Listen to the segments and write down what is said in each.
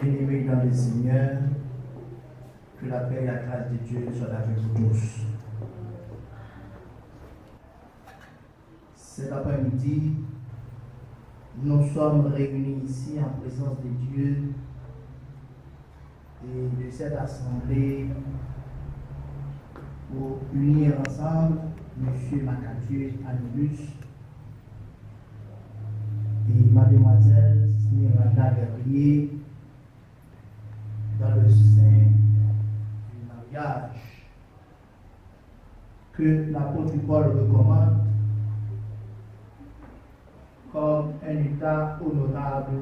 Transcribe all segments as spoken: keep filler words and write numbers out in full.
Bien-aimés dans le Seigneur, que la paix et la grâce de Dieu soient avec vous tous. Cet après-midi, nous sommes réunis ici en présence de Dieu et de cette assemblée pour unir ensemble Monsieur Macadieu Anilus et Mademoiselle Smiranda Guerrier dans le sein du mariage que l'apôtre Paul recommande comme un état honorable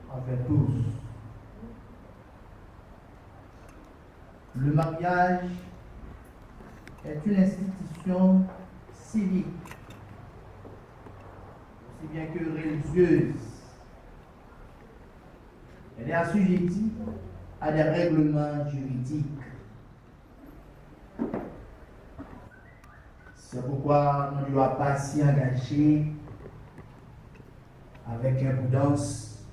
envers tous. Le mariage est une institution civique, aussi bien que religieuse. Elle est assujettie à des règlements juridiques. C'est pourquoi on ne doit pas s'y engager avec imprudence,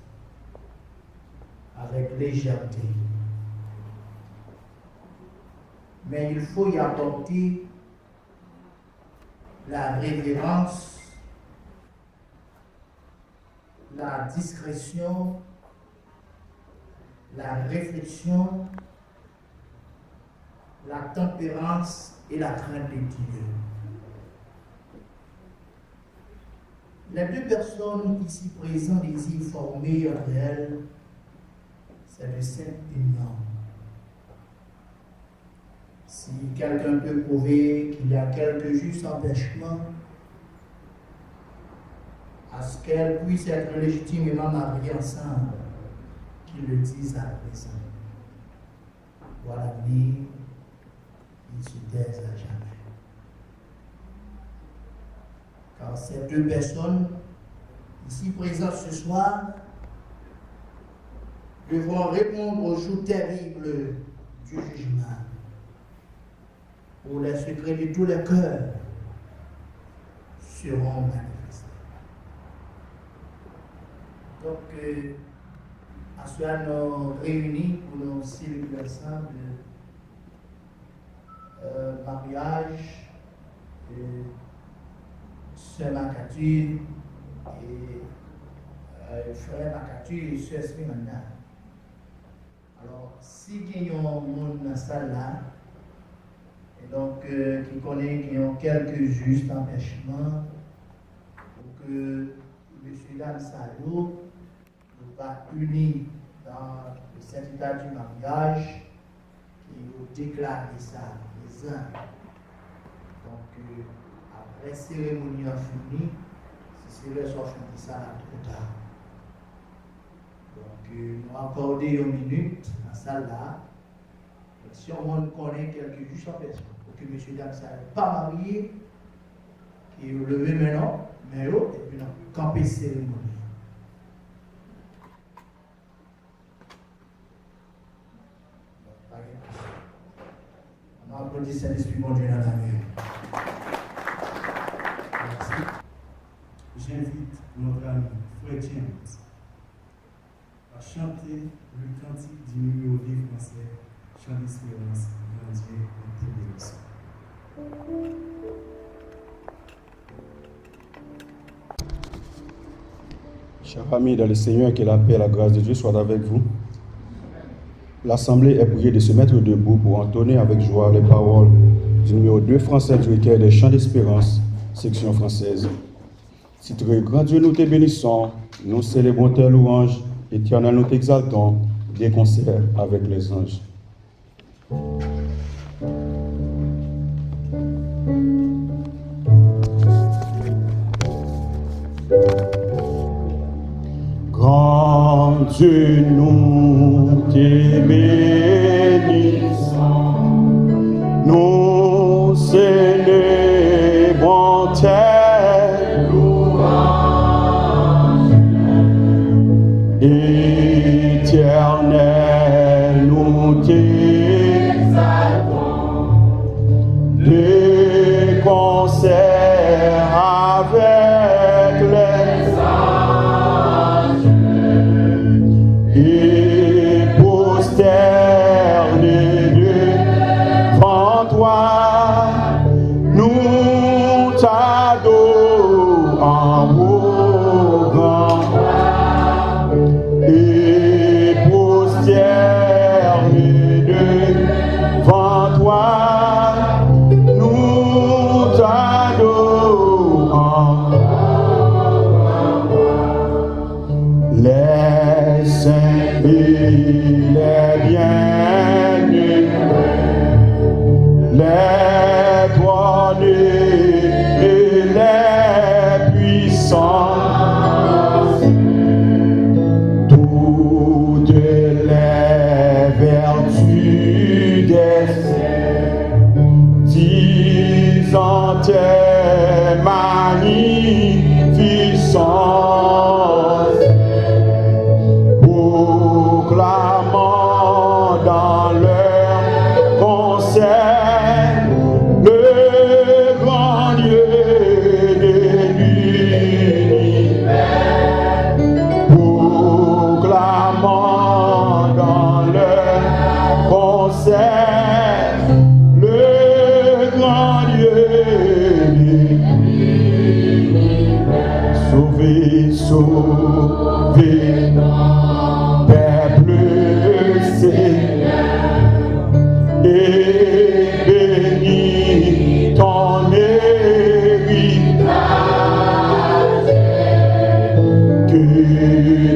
avec légèreté. Mais il faut y apporter la révérence, la discrétion, la réflexion, la tempérance et la crainte de Dieu. Les deux personnes ici présentes désirent former entre elles cette sainte union. Si quelqu'un peut prouver qu'il y a quelque juste empêchement à ce qu'elles puissent être légitimement mariées ensemble, qu'il le dise à présent. Ou à l'avenir, il se taise à jamais. Car ces deux personnes ici présentes ce soir devront répondre au jour terrible du jugement, où les secrets de tous les cœurs seront manifestés. Donk, euh, aswè a nou reyini pou nou selebre ansanm, euh, maryaj, euh, sè Makati e, euh, frè Makati e sè Smiranda. Alò, si gen yon moun nan sal la, e donk, euh, ki konnen gen yon kèlke jis anpèchman pou ke mesye dam sa yo nou pa ini dans le saint état du mariage, ke yo deklare sa prezan. Donk, euh, apre seremoni an fini, si se lè sa w fin di sa la, twò ta. Donk, euh, nou akòde yon minit nan sal la. Si yon moun konnen kèlke jis anpèchman pou ke mesye dam sa yo pa marye, ke yo leve men nou, men yo, epi n ap kanpe seremoni an. Pa gen pwoblèm. Ann aplodi Sentespri Bondye nan lari a. Mèsi. J'invite notre ami, frè James, à chanter le cantique du numéro deux français, Chant d'espérance, Grandier, un peu de leçon. Chers amis dans le Seigneur, que la paix et la grâce de Dieu soient avec vous. L'assemblée est priée de se mettre debout pour entonner avec joie les paroles du numéro deux français du recueil des Chants d'espérance, section française. Titré Grand Dieu, nous te bénissons, nous célébrons tes louanges, Éternel, nous t'exaltons, de concert avec les anges. Gran Dye, nou te beni, nou selebrons tes louanges. Éternel, nous t'exaltons de concert avec les anges. Et Chantè manifistan, pwoklaman dans lè konsè le grand Dieu de l'univers, pwoklaman dans lè konsè le grand Dieu de l'univers. Sauve, sauve ton peuple, Seigneur, et bénis ton héritage. Que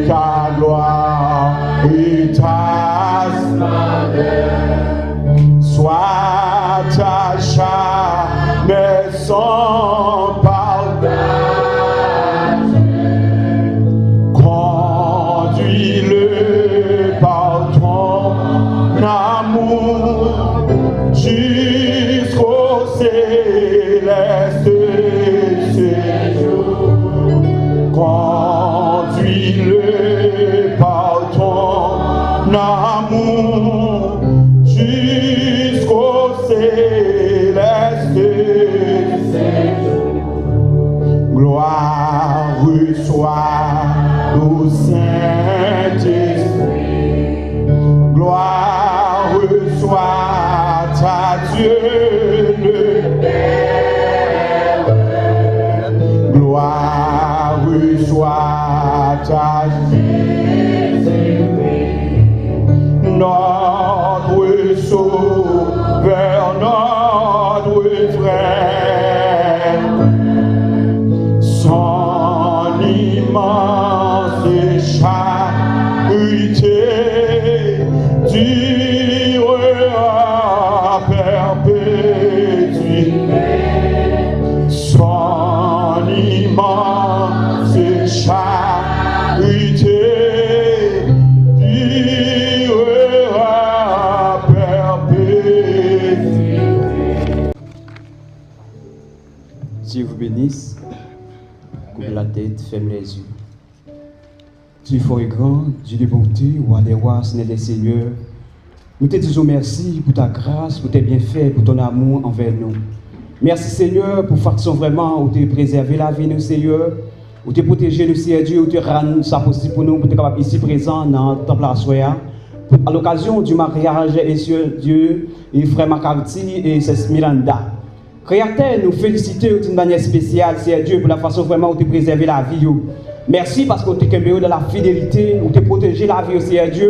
ta gloire et ta splendeur soient à jamais sans partage. Conduis-le par ton amour jusqu'au céleste séjour. Conduis-le par ton amour jusqu'au céleste séjour. Gloire soit au Saint-Esprit. Gloire soit à Dieu le Père. Gloire soit à Jésus-Christ, notre Sauveur, notre frère. Son immense charité durera à perpétuité. Son immense charité durera à perpétuité. Dieu vous bénisse. Coupe la tête, ferme les yeux. Dieu fort et grand, Dieu de bonté, Roi des rois, Seigneur des seigneurs, nou te di w mèsi pou ta gras, pou tes bienfaits, pou ton amour envers nous. Mèsi, Senyè, pou fason vrèman ou te prezève lavi nou, Senyè. Ou te pwoteje nou, Senyè Dye, ou te rann sa posib pou nou, pou te kapab isi prezan nan tanp la aswè a, pou, à l'occasion du mariage, e Senyè Dye, e frè Macarty e sè Miranda. Kreyatè, nou felisite w d'une manière spéciale, Senyè Dye, pou la fason vrèman ou te prezève lavi yo. Mèsi paske ou te kenbe yo dans la fidélité, ou te pwoteje lavi yo, Senyè Dye.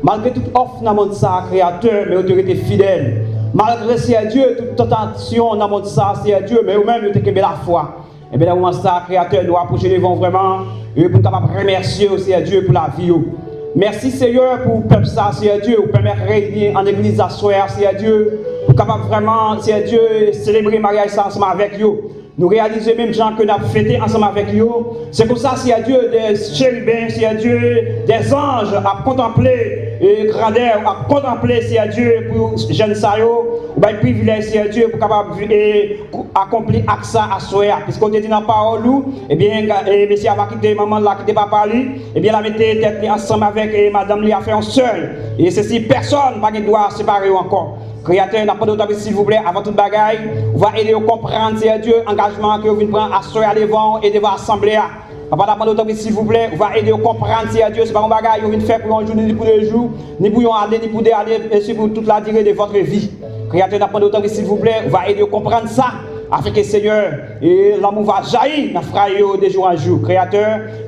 Malgre tout òf nan mond sa a, Kreyatè, men yo te rete fidèl. Malgre, Senyè Dye, tout tantasyon nan mond sa a, Senyè Dye, men yo menm, yo te kenbe lafwa. Ebyen, nan moman sa a, Kreyatè, nou apwoche devan w vrèman, e pou n kapab remèsye w, Senyè Dye, pou lavi yo. Mèsi, Senyè, pou pèp sa a, Senyè Dye, ou pèmèt reyini an legliz aswè a, Senyè Dye, pou kapab vrèman, Senyè Dye, selebre maryaj sa a ansanm avèk yo. Nou reyalize menm jan ke n ap fete ansanm avèk yo. Se konsa, Senyè Dye, dè cheriben, Senyè Dye, dè zanj ap kontanple, e, grandè, ap kontanple, Senyè Dye, pou jèn sa yo. Ou bay privilèj, Senyè Dye, pou kapab, e, akonpli ak sa aswè a. Piske w te di nan pawòl ou, ebyen, e, mesye a va kite manman l, l a kite papa li, ebyen, l a mete tèt li ansanm avèk, e, madanm li a fè yon sèl. E sesi, pèsòn pa gen dwa separe yo ankò. Kreyatè, n ap mande w tanpri, silvouplè, avan tout bagay, ou va ede yo konprann, Senyè Dye, angajman ke yo vin pran aswè a devan w e devan asanble a. Papa, n ap mande w tanpri, silvouplè, ou va ede yo konprann, Senyè Dye, se pa yon bagay yo vin fè pou yon jou, ni pou de jou, ni pou yon ane, ni pou de ane, e si pou tout la dire de votre vie. Kreyatè, n ap mande w tanpri, silvouplè, ou va ede yo konprann sa, afin ke, Senyè, e lanmou va jayi nan fwaye yo de jou an jou. Kreyatè,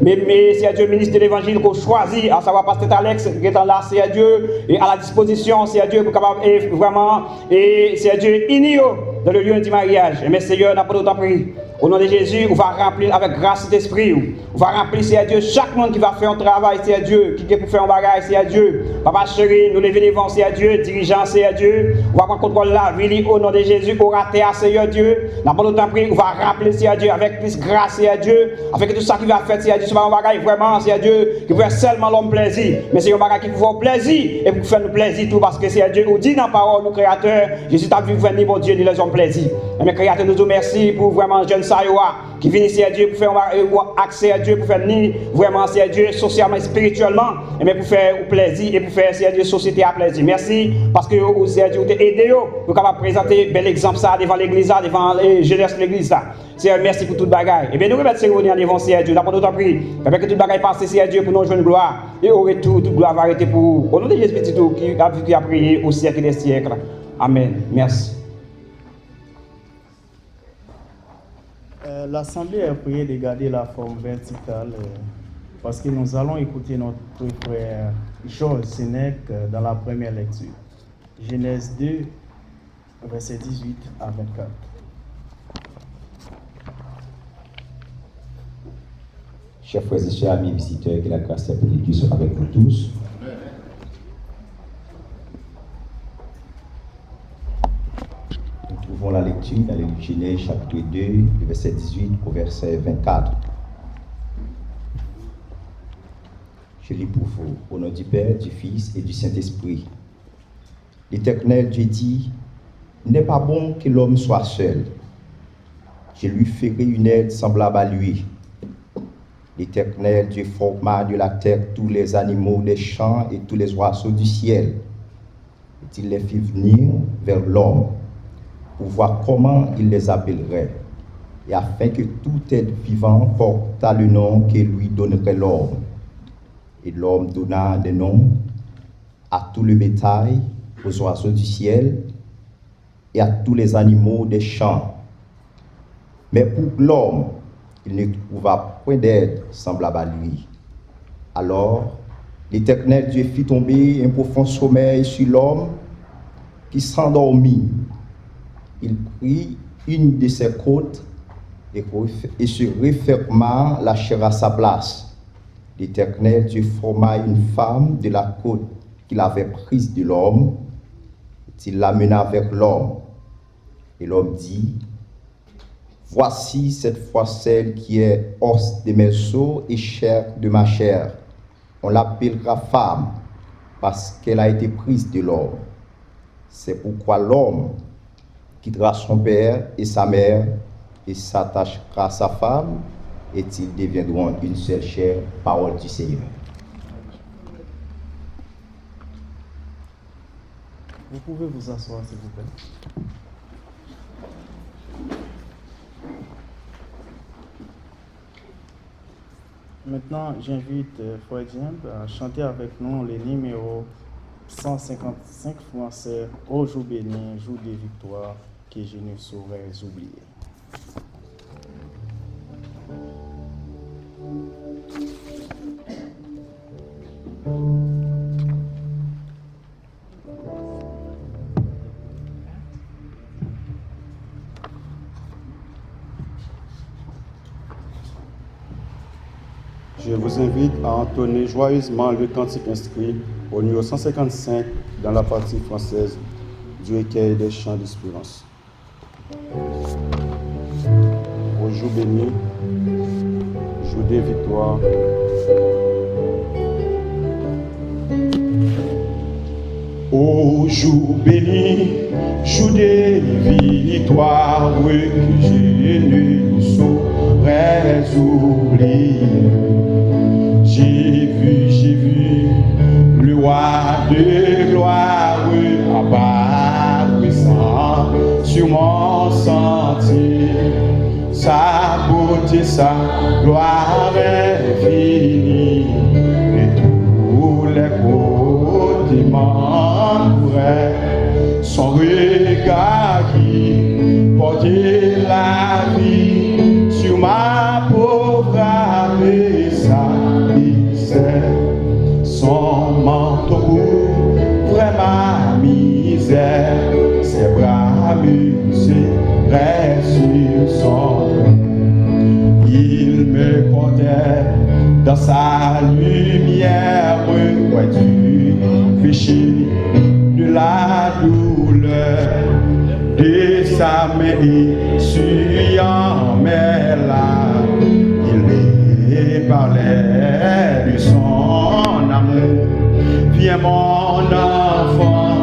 men, men, Senyè Dye, minis de levanjil ke w chwazi, a savwa pastè Alex, gentan la, Senyè Dye, e a la dispozisyon, Senyè Dye, pou kapab, e vrèman, e, Senyè Dye, ini yo dans le lieu du mariage. Ebyen, Senyè, n ap mande w tanpri, o non de Jezi, ou va ranpli l avèk gras Sentespri w. Ou va ranpli, Senyè Dye, chak moun ki va fè yon travay, Senyè Dye, ki gen pou fè yon bagay, Senyè Dye. Papa cheri, nou leve devan w, Senyè Dye, dirijan, Senyè Dye. Ou va pran kontwòl lavi li, o non de Jezi, oratè a, Senyè Dye. N ap mande w tanpri, ou va ranpli l, Senyè Dye, avèk plis gras, Senyè Dye. Afin ke tout sa ki va fèt, Senyè Dye, se pa yon bagay vrèman, Senyè Dye, ki pou fè sèlman lòm plèzi. Men se yon bagay ki pou fè w plèzi, e pou fè nou plèzi tou, paske, Senyè Dye, ou di nan pawòl ou, Kreyatè, Jezi t ap vin jwenn ni Bondye, ni lèzòm plèzi. Ebyen, Kreyatè, nou di w mèsi pou vrèman jèn sa yo a ki vini, Seyè Dye, pou fè yon, yon ak, Seyè Dye, pou fè ni vrèman, Seyè Dye, sosyalman, espirityèlman, ebyen, pou fè ou plèzi e pou fè, Seyè Dye, sosyete a plèzi. Mèsi, paske yo, ou, Seyè Dye, ou te ede yo, yo kapab prezante bèl egzanp sa a devan legliz la, devan, eh, jenès legliz la. Seyè, mèsi pou tout bagay. Ebyen, nou remèt seremoni an devan w, Seyè Dye. N ap mande w, tanpri, pèmèt ke tout bagay pase, Seyè Dye, pou nou jwenn glwa. E o retou, tout glwa va rete pou ou. O non de Jezi, Pitit ou, ki ap viv, ki ap renye o syèk dè syèk. Amèn. Mèsi. Euh, l'assemblée est priée de garder la forme verticale, euh, parce que nous allons écouter notre frère Georges Sénèque, euh, dans la première lecture. Genèse deux, versets dix-huit à vingt-quatre. Chers frères et sœurs, amis visiteurs, que la grâce et la paix de Dieu soient avec vous tous. Nous trouvons la lecture dans le livre de Genèse, chapitre deux, du verset dix-huit au verset vingt-quatre. Je lis pour vous, au nom du Père, du Fils et du Saint-Esprit. L'Éternel Dieu dit, n'est pas bon que l'homme soit seul. Je lui ferai une aide semblable à lui. L'Éternel Dieu forma de la terre tous les animaux des champs et tous les oiseaux du ciel. Et il les fit venir vers l'homme pour voir comment il les appellerait, et afin que tout être vivant portât le nom que lui donnerait l'homme. Et l'homme donna des noms à tout le bétail, aux oiseaux du ciel et à tous les animaux des champs. Mais pour l'homme, il ne trouva point d'aide semblable à lui. Alors, l'Éternel Dieu fit tomber un profond sommeil sur l'homme qui s'endormit. Il prit une de ses côtes et refe-, et se referma la chair à sa place. L'Éternel Dieu forma une femme de la côte qu'il avait prise de l'homme, et il l'amena vers l'homme. Et l'homme dit, voici cette fois celle qui est os de mes os et chair de ma chair. On l'appellera femme, parce qu'elle a été prise de l'homme. C'est pourquoi l'homme quittera son père et sa mère et s'attachera à sa femme, et ils deviendront une seule chair. Parole du Seigneur. Vous pouvez vous asseoir, s'il vous plaît. Maintenant, j'invite, euh, Frère James à chanter avec nous le numéro cent cinquante-cinq français, Ô jour béni, jour de victoire, que je ne saurais oublier. Je vous invite à entonner joyeusement le cantique inscrit au numéro cent cinquante-cinq dans la partie française du recueil des chants d'espérance. Ô jour béni, jour de victoire. Ô jour béni, jour de victoire, que je ne saurais oublier. J'ai vu, j'ai vu le roi de gloire apparaissant sur mon sentier. Sa bote, sa glwa enfini, de tou lè kote m ann wè. Son rega ki pote lavi sur ma pauvre âme, sa misè. Son manteau couvre ma misère, ses bras me serrent sur son cœur. Il me protège dans sa lumière, me couvre du péché, de la douleur, de sa main essuyant mes larmes. Il me parlait de son amour. Viens, mon enfant,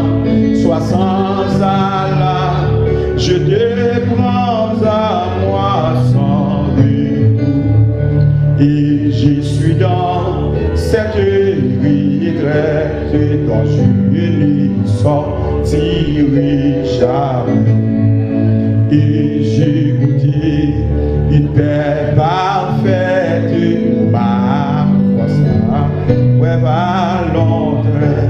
sois sans alarme. Je te prends jamais. Et j'ai goûté une paix parfaite où ma foi s'élève à l'entrée.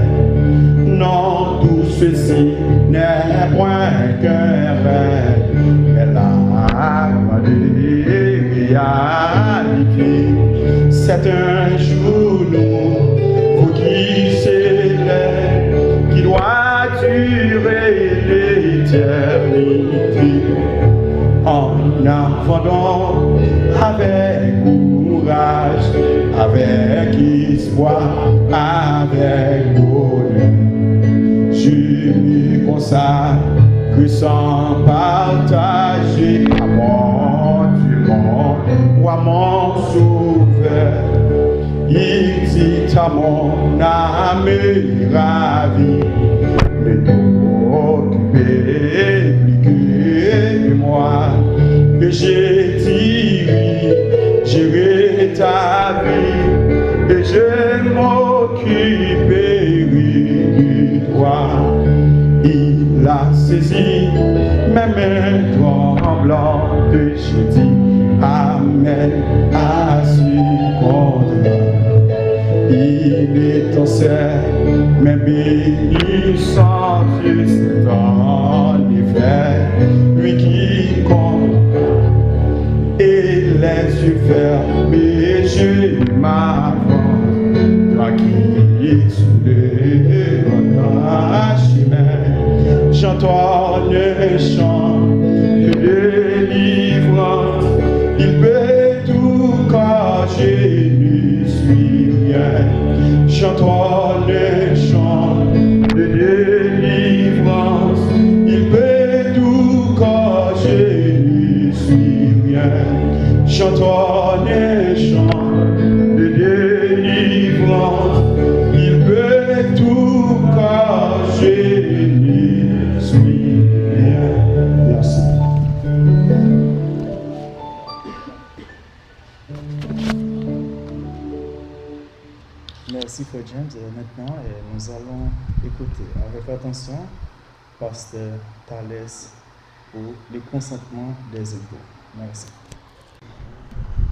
Non, tout ceci n'est point qu'un rêve, mais la grande réalité. C'est un jour nouveau qui s'élève, qui doit durer l'éternité. En avant donc, avec courage, avec espoir, avec bonheur, je me consacre sans partager à mon Dieu, mon roi, mon sauveur. Il dit à mon âme ravie, ne t'occupe plus que de moi. Et je dirai, j'irai ta vie, et je m'occuperai de toi. Il a saisi mes mains tremblantes, je dis, Amen, à ce contrat. Il est en ciel, mais béni son Dieu, c'est en effet lui qui compte. Et les yeux fermés, je m'avance, toi qui es sur le grand chemin. J'entonne un chant de délivrance, il peut tout quand je ne suis rien. J'entonne un chant de délivrance, il peut tout quand je ne suis rien. J'entonne un chant de délivrance, il peut tout quand je ne suis rien. Merci. Merci, frère James. Et maintenant, euh, nous allons écouter avec attention Pasteur Thalès pour le consentement des époux. Merci.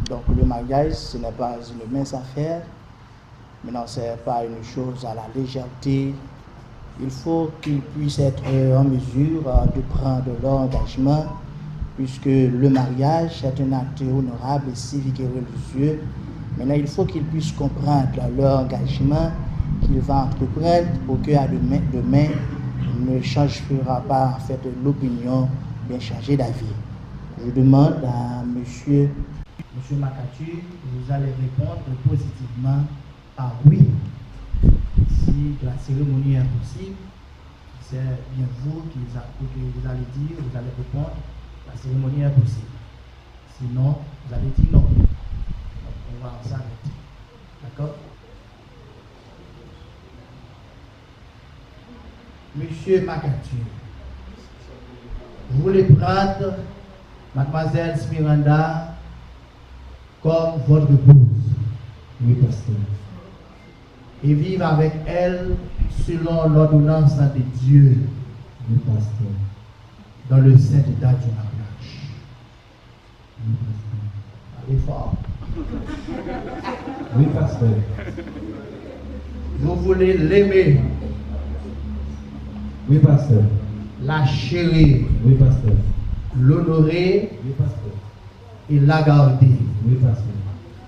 Donc, le mariage, ce n'est pas une mince affaire. Maintenant, ce n'est pas une chose à la légèreté. Il faut qu'il puisse être en mesure, euh, de prendre l'engagement, puisque le mariage est un acte honorable et civique et religieux. Maintenant, il faut qu'il puisse comprendre l'engagement qu'il va entreprendre pour que à demain, demain ne changera pas en fait l'opinion, bien changer d'avis. Je demande à monsieur Monsieur Macatu, vous allez répondre positivement par oui. Si la cérémonie est possible, c'est bien vous qui, qui vous allez dire, vous allez répondre, la cérémonie est possible. Sinon, vous allez dire non. Donc, on va s'arrêter. D'accord? Monsieur Macatu, vous voulez prendre mademoiselle Smiranda comme votre épouse. Oui, pasteur. Et vivre avec elle selon l'ordonnance de Dieu. Oui, pasteur. Dans le saint état du mariage. Oui, pasteur. Parlez fort. Oui, pasteur. Vous voulez l'aimer. Oui, pasteur. La chérir. Oui, pasteur. L'honorer. Oui, pasteur. Et la garder. Oui, pasteur.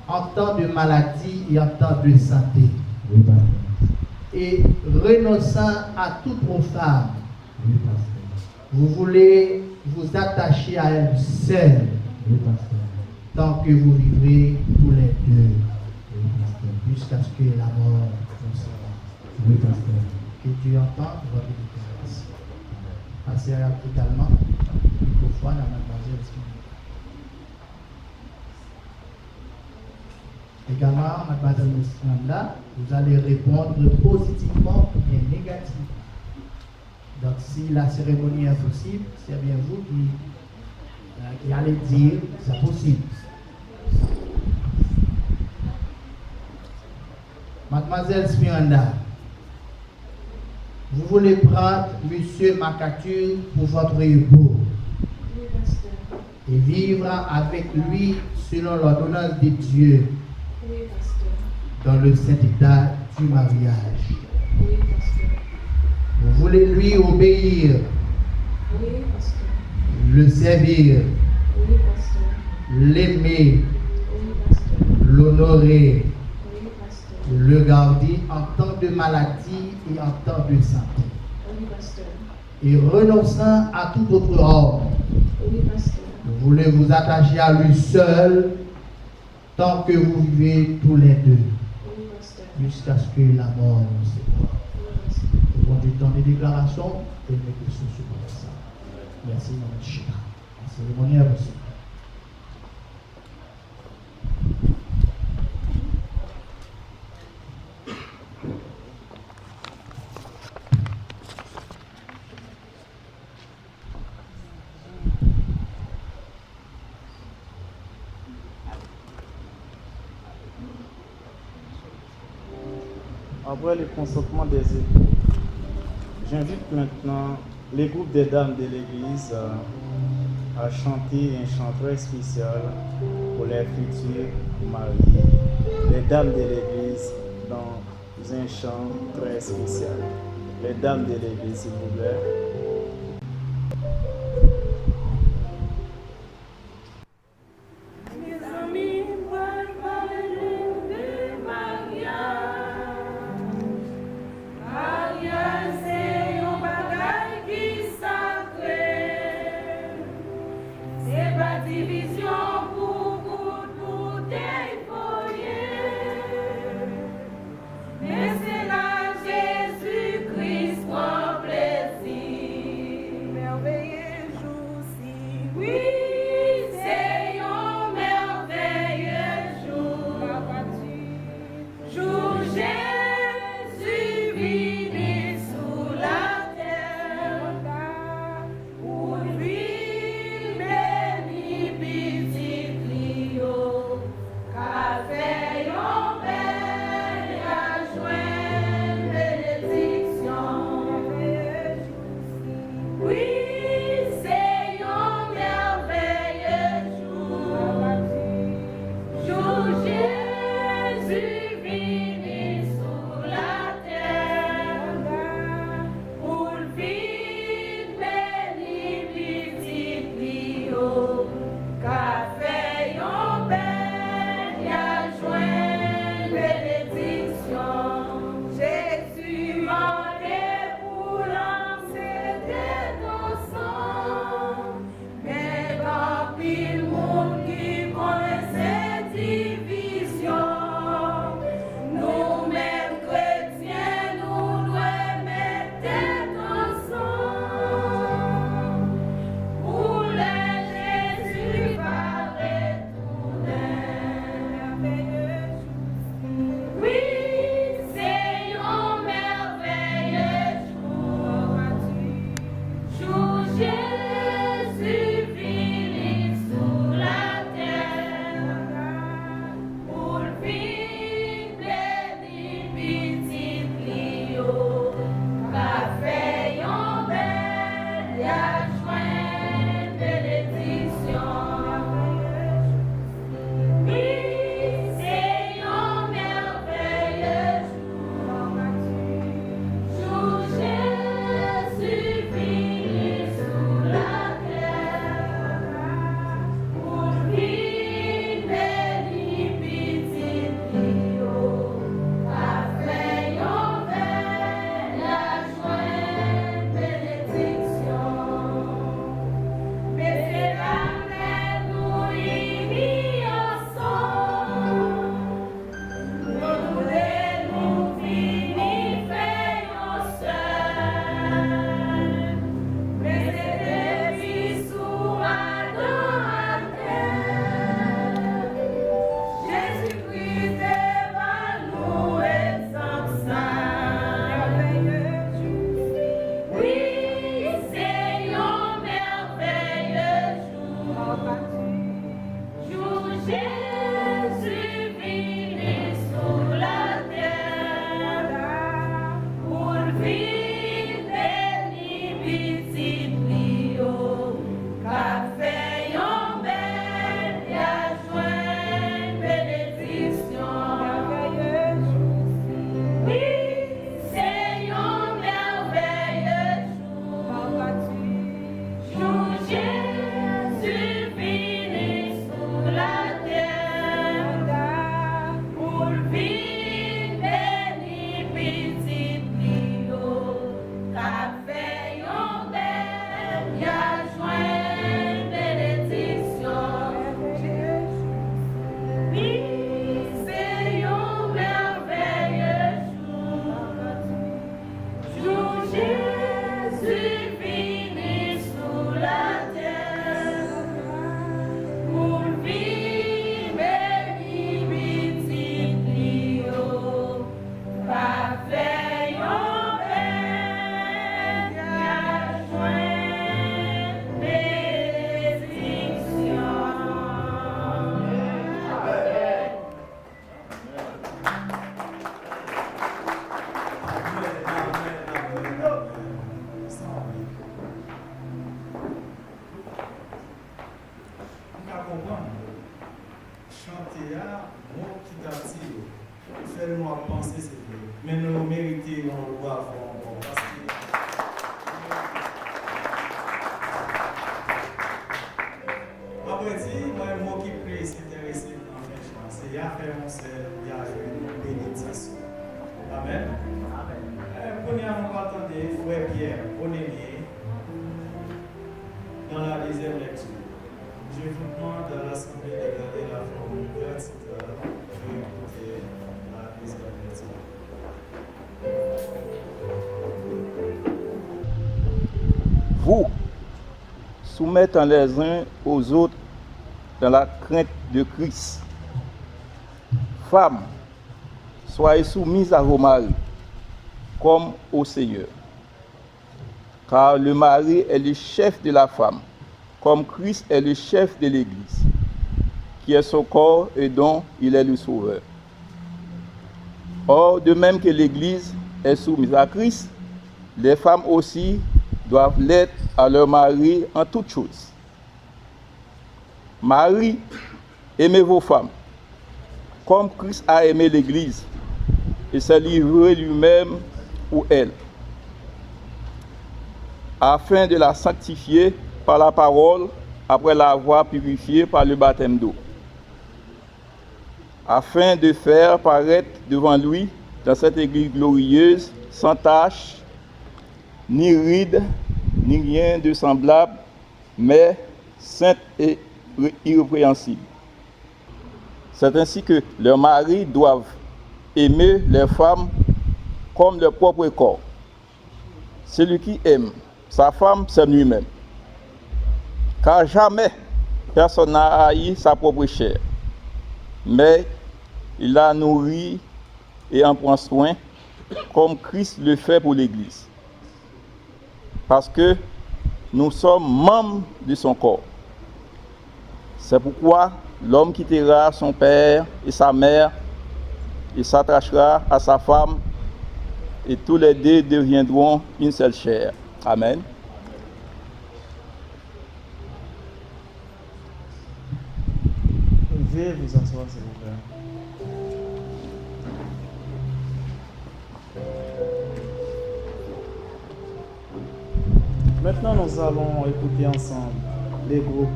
En temps de maladie et en temps de santé. Oui, pasteur. Et renonçant à toute autre femme. Oui, pasteur. Vous voulez vous attacher à elle seule. Oui, pasteur. Tant que vous vivrez tous les deux. Oui, pasteur. Jusqu'à ce que la mort vous sépare. Oui, pasteur. Que Dieu entende votre déclaration. Passez également le microphone à mademoiselle Smiranda. Également, mademoiselle Smiranda, vous allez répondre positivement ou bien négativement. Donc, si la cérémonie est possible, c'est bien vous qui, euh, qui allez dire c'est possible. Mademoiselle Smiranda, Vous voulez prendre Monsieur MacArthur pour votre époux et vivre avec lui selon l'ordonnance de Dieu dans le saint état du mariage. Vous voulez lui obéir, le servir, l'aimer, l'honorer, le garder en temps de maladie et en temps de santé, et renonçant à tout autre homme, vous voulez vous attacher à lui seul tant que vous vivez tous les deux, jusqu'à ce que la mort nous sépare. Ke Bondye tande deklarasyon e l mete sou sou pawòl sa. Mèsi, nou mèt chita. La cérémonie est reçue. Après le consentement des époux, j'invite maintenant les groupes des dames de l'église, euh, à chanter un chant très spécial pour les futurs mariés. Les dames de l'église, donc, un chant très spécial. Les dames de l'église, s'il vous plaît. Mezanmi, m pral pale nou de maryaj. Maryaj se yon bagay ki sakre. Se pa divizyon pou kout boutèy voye. Men se la Jezi Kris pran plezi. Mèveye jou si. Wi, se yon mèveye jou. Jou Jezi vini sou latè. Pou li beni pitit. Konprann? Chante a, mo ki t ap tire yo. Fè nou ap panse, se vre. Men nou merite yon lwa fò ankò. Paske apre di, mwen, mo ki plis enterese m nan fen chan, se y a fè yon sèl, y a jwenn yon benediksyon. Amèn. Amèn. Eh, kounye a, nou pral tande frè Pierre Bonellier dans la deuxième lecture. Je vous demande à l'Assemblée de garder la forme verticale et écouter la deuxième lecture. Vous, soumettant les uns aux autres dans la crainte de Christ. Femmes, soyez soumises à vos maris, comme au Seigneur. Car le mari est le chef de la femme, comme Christ est le chef de l'Église, qui est son corps et dont il est le sauveur. Or, de même que l'Église est soumise à Christ, les femmes aussi doivent l'être à leur mari en toutes choses. Maris, aimez vos femmes, comme Christ a aimé l'Église et s'est livré lui-même pour elle, afin de la sanctifier par la parole, après l'avoir purifiée par le baptême d'eau, afin de faire paraître devant lui dans cette église glorieuse, sans tache, ni ride, ni rien de semblable, mais sainte et irrépréhensible. C'est ainsi que leurs maris doivent aimer leurs femmes comme leur propre corps. Celui qui aime sa femme s'aime lui-même. Car jamais personne n'a haï sa propre chair, mais il la nourrit et en prend soin, comme Christ le fait pour l'Église. Parce que nous sommes membres de son corps. C'est pourquoi l'homme quittera son père et sa mère et s'attachera à sa femme, et tous les deux deviendront une seule chair. Amen. Veuillez vous asseoir, s'il vous plaît. Maintenant, nous allons écouter ensemble le groupe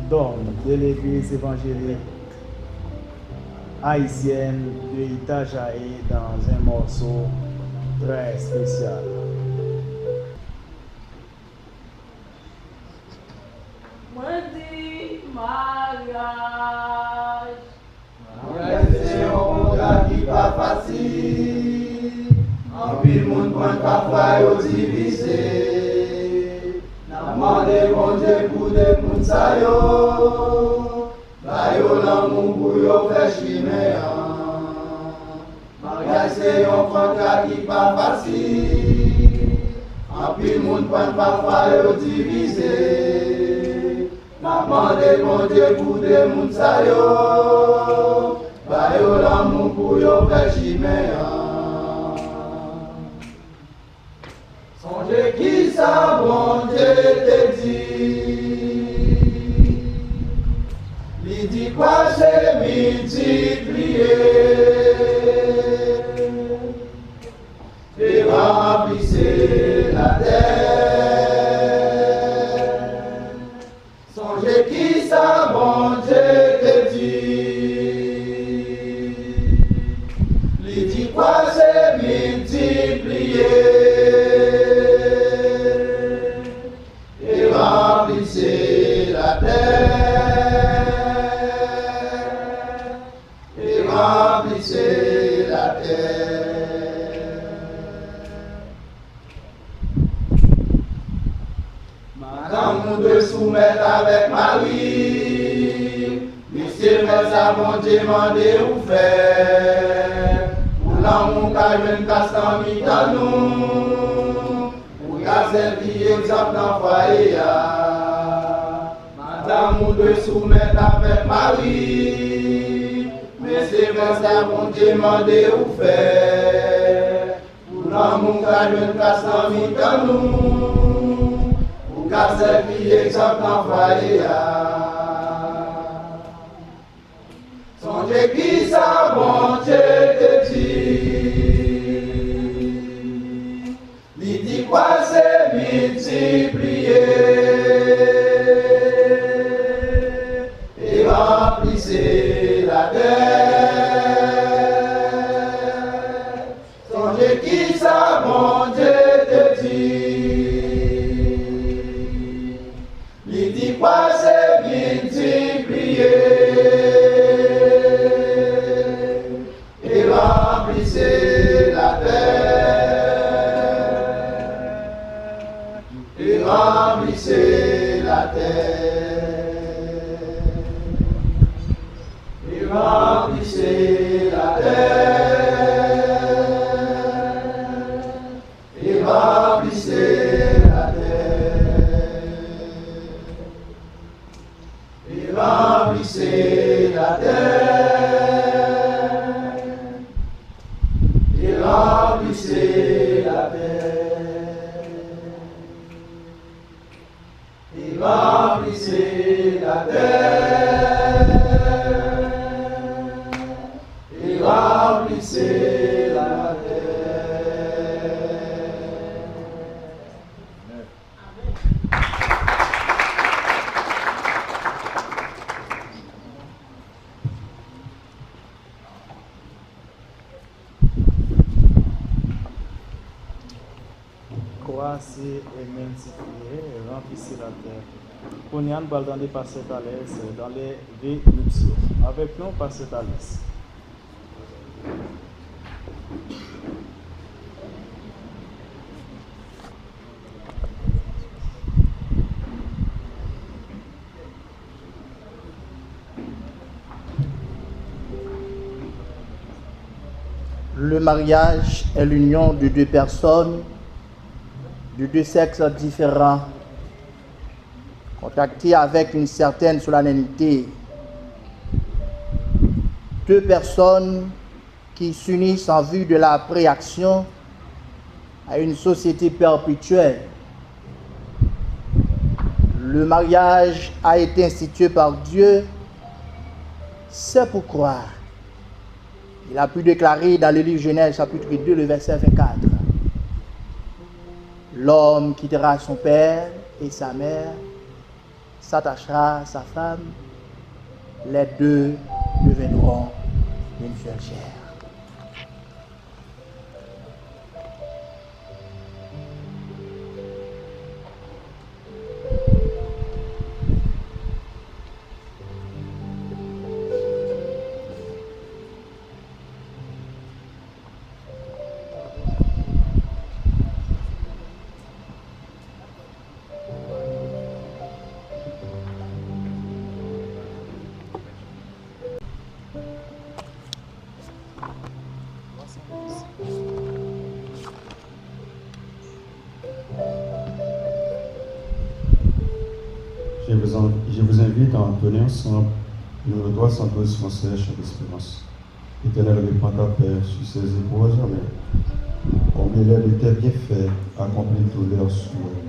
d'hommes de l'Église évangélique haïtienne de Itajaí dans un morceau très spécial. Mwen di maryaj. Maryaj se yon kontra ki pa fasil. Anpil moun pran l pafwa yo divize. N ap mande Bondye pou de moun sa yo. Ba yo lanmou pou yo fè chimen an. Maryaj se yon kontra ki pa fasil. Anpil moun pran l pafwa yo divize. M ap mande Bondye pou de moun sa yo. Ba yo lanmou pou yo fè chimen an. Sonje kisa Bondye te di. Li di, kwase, miltipliye e ranplise latè. Sonje kisa Bondye te di. Li di, kwase, miltipliye e ranplise latè. E ranplise latè. Madanm ou dwe soumèt avèk mari. Mesye, fè sa Bondye mande ou fè. Pou lanmou ka jwenn plas nan mitan nou. Ou ka sèvi egzanp nan fwaye a. Madanm ou dwe soumèt avèk mari. Mesye, fè sa Bondye mande ou fè. Pou lanmou ka jwenn plas nan mitan nou. Ou ka sèvi egzanp nan fwaye a. E kisa Bondye te di? Li di, kwase, miltipliye, e ranplise latè. Sonje kisa Bondye te di. Li di, kwase, miltipliye, e ranplise latè. E ranplise latè. E ranplise latè. E ranplise latè. E ranplise latè. E ranplise latè. E ranplise latè. E ranplise latè. Kwase e miltipliye, ranplise latè. Kounye a, n pral tande Pastè Thalès dans les bénédictions. Avèk nou, Pastè Thalès. Le mariage est l'union de deux personnes, de deux sexes différents, contractées avec une certaine solennité. Deux personnes qui s'unissent en vue de la préaction à une société perpétuelle. Le mariage a été institué par Dieu, c'est pourquoi il a pu déclarer dans le livre Genèse chapitre deux, le verset vingt-quatre, l'homme quittera son père et sa mère, s'attachera à sa femme, les deux deviendront une seule chair. Je vous en- je vous invite à entonner ensemble l'hymne trois cent douze français, Chant d'espérance. Éternel, répands ta paix sur ces époux à jamais. Comble-les de tes bienfaits, accomplis tous leurs souhaits.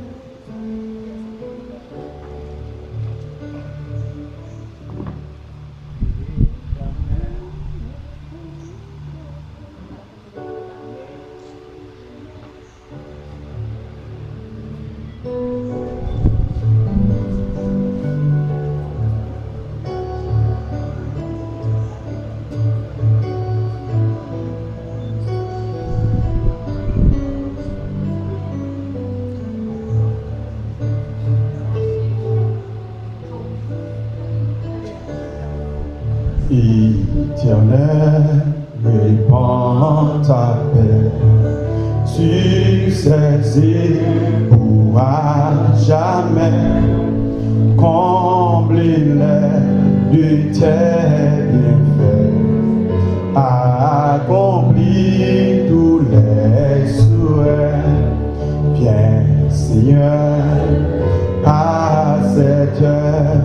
Éternel, répands ta paix sur ces époux à jamais. Comble-les de tes bienfaits. Accomplis tous les souhaits. Viens, Seigneur, à cette heure,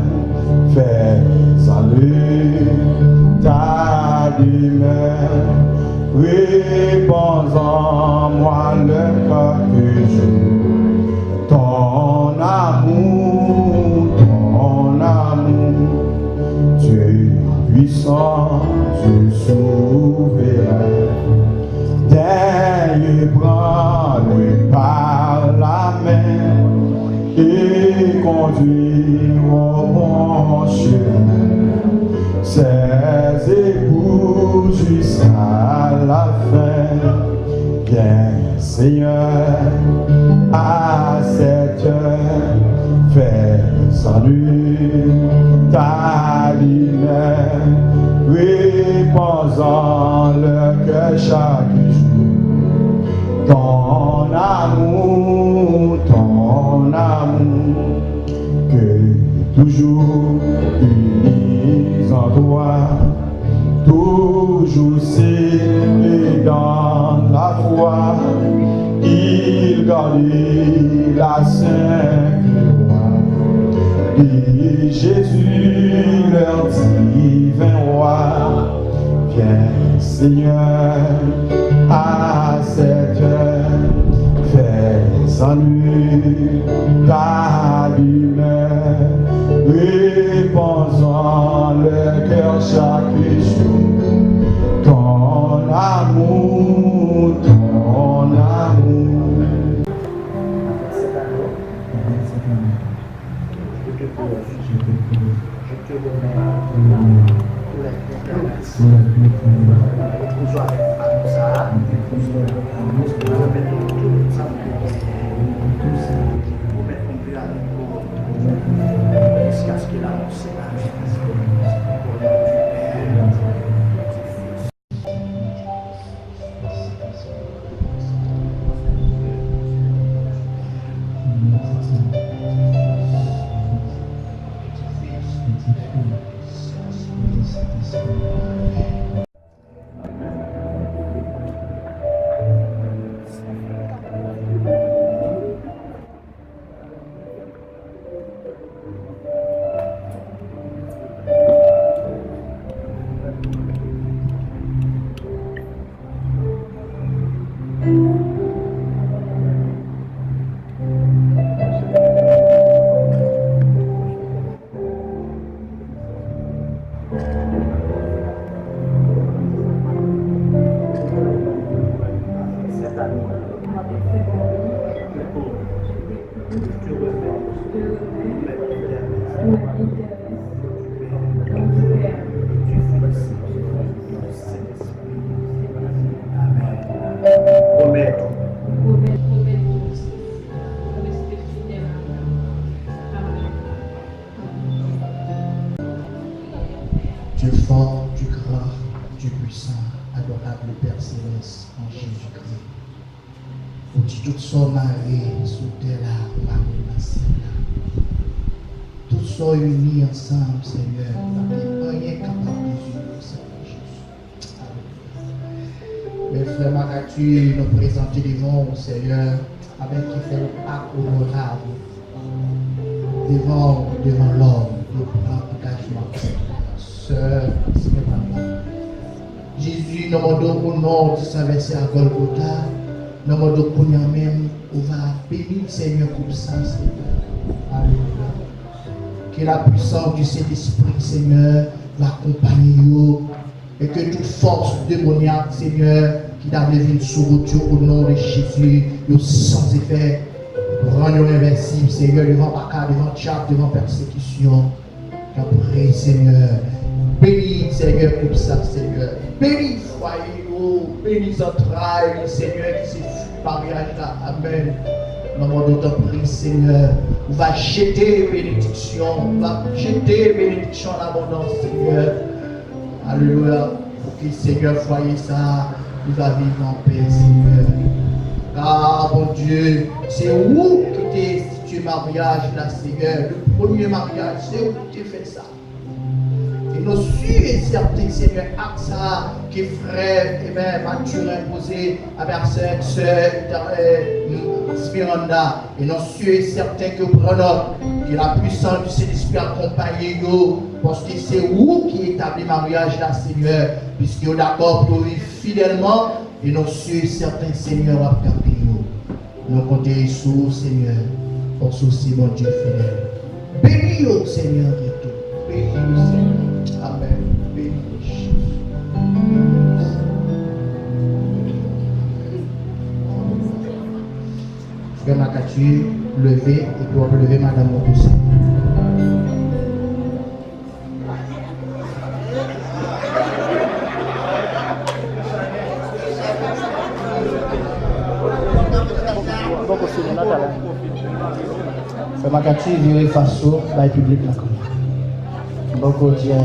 fais en nous ta demeure. Répands en moi le cœur que joue ton amour, ton amour. Dieu Puissant Dieu souverain, daigne prendre par la main et conduire au bon chemin ses époux jusqu'à la fin. Viens, Seigneur, à cette heure, fais en nous ta lumière, répands en leur cœur chaque jour ton amour, ton amour, que toujours unis en toi, toujours scellés dans la foi, ils gardent la sainte loi de Jésus, leur divin roi. Viens, Seigneur, à cette heure, fais en nous ta lumière, répands en leur cœur chaque jour ton amour, ton amour. Je te prie, je te prie, je te remets tout le Pour la vie éternelle. Pour la vie éternelle. Repoze avèk amour sa a. Repoze avèk amour sa a. Remèt tout sa nou te genyen. Tout sa nou te genyen. Remèt nou vle avèk nou. Remèt nou vle avèk nou. Jusqu'à ce que la mort sépare. Jusqu'à ce que la mort sépare. Au nom du Père, du Fils. Dieu fort, Dieu grand, Dieu puissant, adorable Père céleste en Jésus-Christ. Ou di tout sa w mare sou tè la, ou mare nan syèl la. Tout sa w ini ansanm, Senyè, pa gen anyen k kapab dezini yo, Senyè Jezi. Alelouya. Men frè Makati, nou prezante devan w, Senyè, avèk ki fè w ak onorab devan w, devan lòm, nou pran angajman, Senyè. Sè Stéphanie. Jezi, nou mande w o non di san vèse a Gòlgota, nou mande w kounye a menm, ou va beni, Senyè, koup sa, Senyè. Alelouya. Ke la puissance du Saint-Esprit, Senyè, va akonpaye yo, e ke tout fòs demonyak, Senyè, ki ta vle vin sou wout yo, o non de Jezi, yo san efè. Rann yo envensib, Senyè, devan baka, devan dyab, devan pèsekisyon. Tanpri, Senyè, beni, Senyè, koup sa, Senyè. Beni fwaye yo, beni zantray li, Senyè, ki se fwi maryaj la. Amèn. Nan mond ou, tanpri, Senyè, ou va jete benediksyon, ou va jete benediksyon an abondans, Senyè. Alelouya. Pou ke, Senyè, fwaye sa a, li va viv an pè, Senyè. Ka, Bondye, se ou ki te enstitye maryaj la, Senyè. Le premye maryaj, se ou ki te fè sa. E nou si e sèten, Senyè, ak sa ke frè, amen, Mathurin poze avèk sè, sè, eh, Smiranda. E nou si e sèten ke w pran nòt, ke la puissance du Saint-Esprit akonpaye yo, paske se ou ki etabli maryaj la, Senyè, piske yo dakò pou yo viv fidèlman, e nou si e sèten, Senyè, w ap kanpe yo. Nou konte sou ou, Senyè, paske w se Bondye fidèl. Beni yo, Senyè, byen tou. Beni yo, Senyè. Amèn. Beni. Leve, epi w ap leve madanm ou tou sèl. Frè Makati, vire fas ou bay piblik la kanmenm. Bòkò Dye.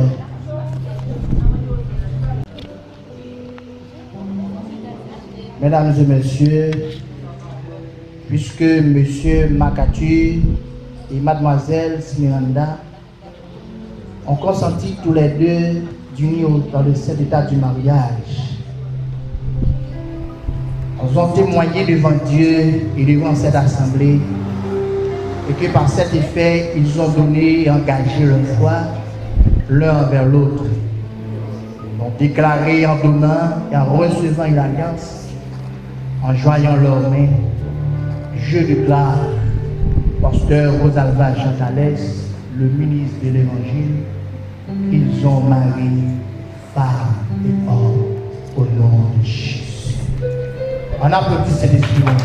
Mesdames et messieurs, puisque Monsieur Makati et Mademoiselle Smiranda ont consenti tous les deux d'unir dans le saint état du mariage, ils ont témoigné devant Dieu et devant cette assemblée, et que par cet effet, ils ont donné et engagé leur foi l'un envers l'autre. Ils ont déclaré en donnant et en recevant une alliance, en joignant leurs mains, je déclare, pasteur Rosalva Jean Thalès, le ministre de l'Évangile, ils ont marié femme et homme au nom de Jésus. Ann aplodi Sentespri Bondye.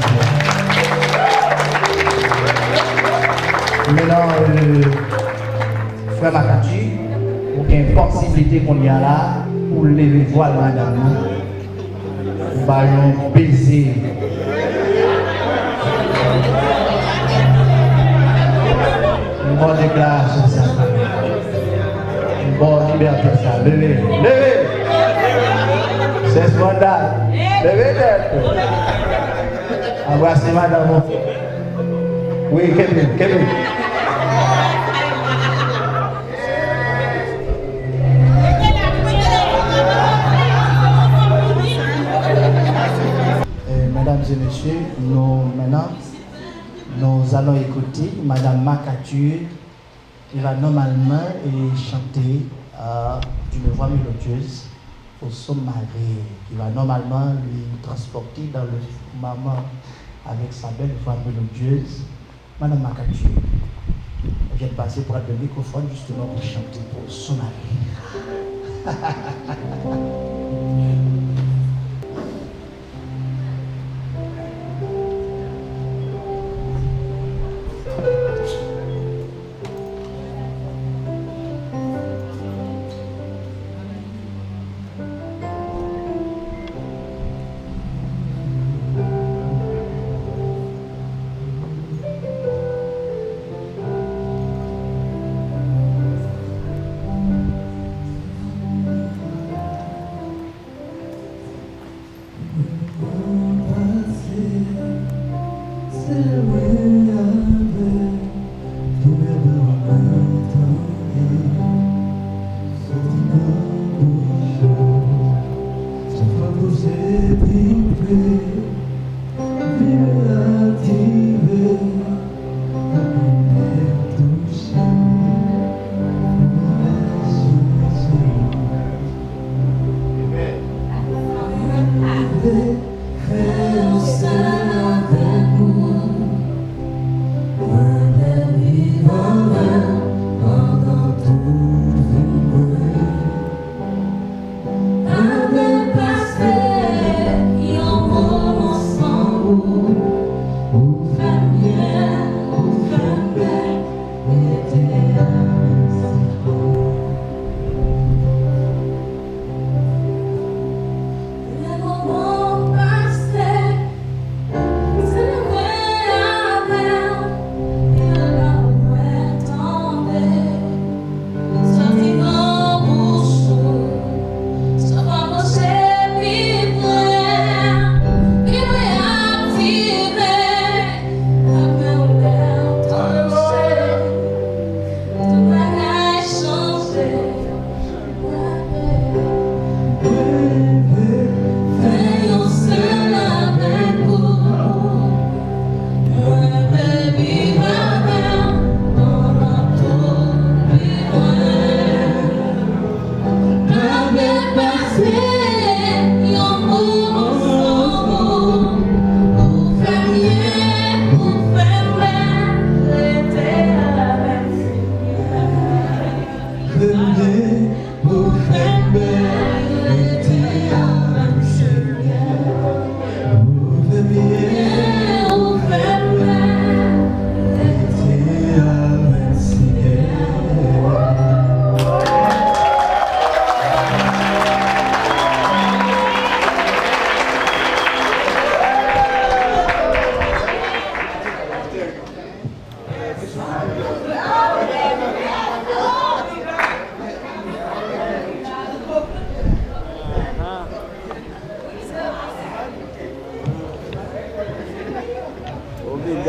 Mentnan, euh, frè Makati, ou gen posiblite kounye a la pou leve vwal madanm ou. Ou ba yon beze. M ba w deklarasyon sa. M ba w libète sa. Leve. Leve. Sè Smiranda. Leve tèt ou. Anbrase madanm ou. Wi, kenbe, kenbe. Euh, mesdames et messieurs, nous, maintenant, nous allons écouter Madame Marc Arthur qui va normalement, euh, chanter, euh, d'une voix mélodieuse pour son mari, qui va normalement lui transporter dans le moment avec sa belle voix mélodieuse. Madame Marc Arthur, vient de passer pour le microphone justement pour chanter pour son mari.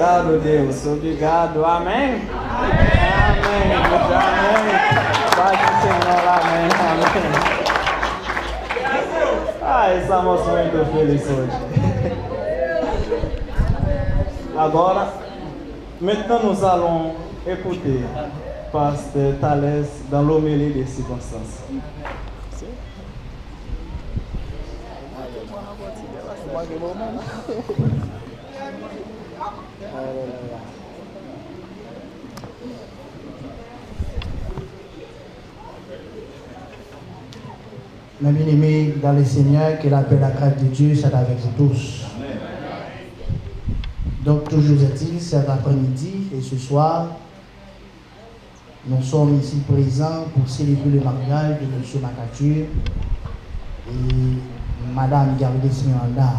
Obrigado, Deus. Obrigado. Amém? Amém. Amém. Paz do Senhor. Amém. Amém. Ah, estamos muito felizes hoje. Agora, maintenant, nous allons écouter Pasteur Thalès dans l'homélie de circonstance. Mes bien-aimés dans le Seigneur, que la paix, la grâce de Dieu soit avec vous tous. Donc, toujours est-il, cet après-midi et ce soir, nous sommes ici présents pour célébrer le mariage de Monsieur Macature et Madame Gerdes Miranda,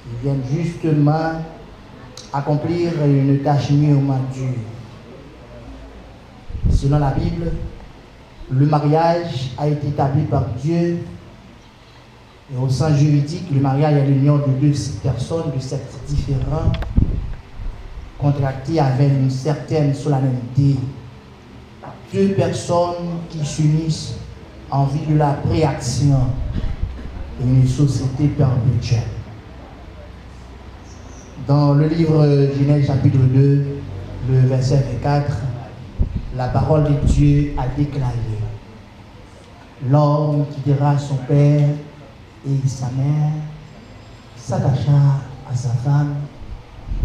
qui viennent justement accomplir une tâche mûrement dure. Selon la Bible, le mariage a été établi par Dieu. Et au sens juridique, le mariage est l'union de deux personnes de sexe différent, contractée avec une certaine solennité. Deux personnes qui s'unissent en vue de la création d'une société perpétuelle. Dans le livre Genèse chapitre deux, le verset vingt-quatre, la parole de Dieu a déclaré, l'homme quittera son père et sa mère, s'attachera à sa femme,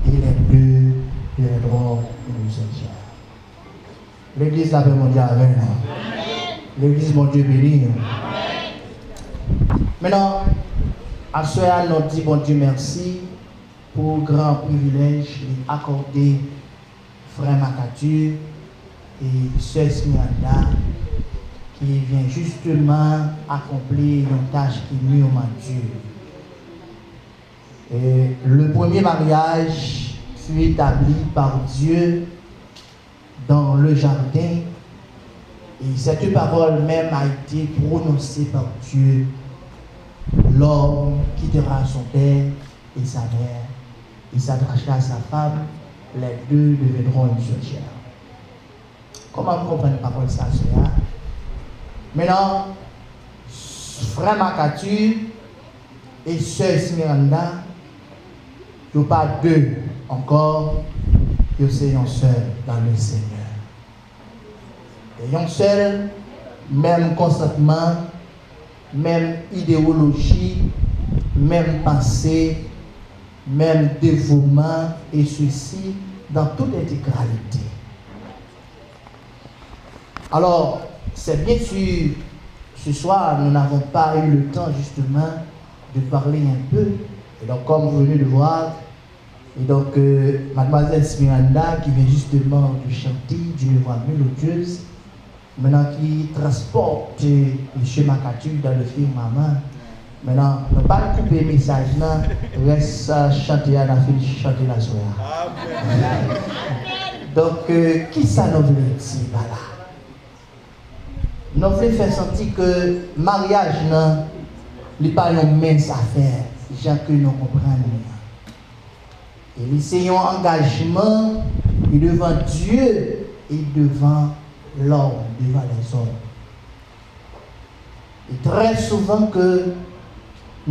et les deux deviendront une seule chair. Legliz, lapè Bondye avè nou. Legliz, Bondye beni nou. Mentnan, aswè a, nou di Bondye mèsi pou gran privilèj li akòde frè Macature e sè Esmeralda, ki vyen jisteman akonpli yon tach ki mûrement dure. Et le premier mariage fut établi par Dieu dans le jardin, et cette parole même a été prononcée par Dieu, l'homme quittera son père et sa mère, et s'attachera à sa femme, les deux deviendront une seule chair. Kòman nou konprann pawòl sa, sè a? Mentnan, frè Macature e sè Esmeralda, yo pa de ankò, yo se yon sèl dans le Seigneur. E yon sèl, menm konsantman, menm idewoloji, menm panse, menm devouman, et ceci dans toute intégralité. Alors, c'est bien sûr, ce soir, nous n'avons pas eu le temps, justement, de parler un peu. Et donc, comme vous venez de voir, et donc, euh, mademoiselle Esmeralda, qui vient justement de chanter d'une voix mélodieuse, mentnan qui transporte monsieur Macature dans le firmament, mentnan, nou pa koupe mesaj nan, rès, euh, chante a, n a fin chante l aswè a. Donk, euh, kisa nou vle di pa la? Nou vle fè santi ke maryaj nan, li pa yon mens afè, jan ke nou konprann li an. E li se yon angajman ki devan Dye e devan lòm, devan lèzòm. E trè souvan ke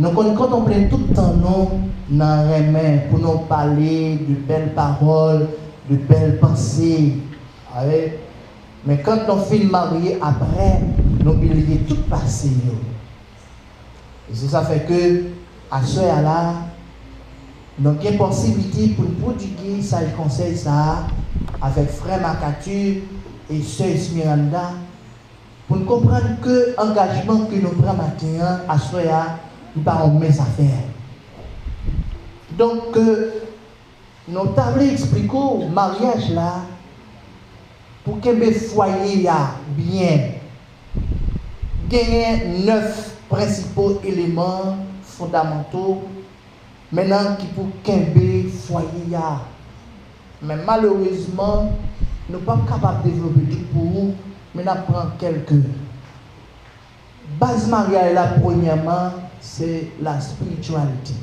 nou konn kontanple tout tan nou nan renmen pou nou pale de bèl pawòl, de bèl panse. Awe, men kan nou fin marye apre, nou bliye tout pase yo. E se sa fè ke aswè a la, nou gen posiblite pou n prodwige saj konsèy sa a avèk frè Macature e sè Esmeralda, pou n konprann ke angajman ke nou pran maten an, aswè a, li pa yon mens afè. Donk, ke nou ta vle eksplike w, maryaj la, pou kenbe fwaye a byen, genyen nèf prensipo eleman fondamanto mentnan ki pou kenbe fwaye a. Men malerezman, nou p ap kapab devlope tout pou ou, men n ap pran kèlke. Baz maryaj la, premyèman, se la spirityalite.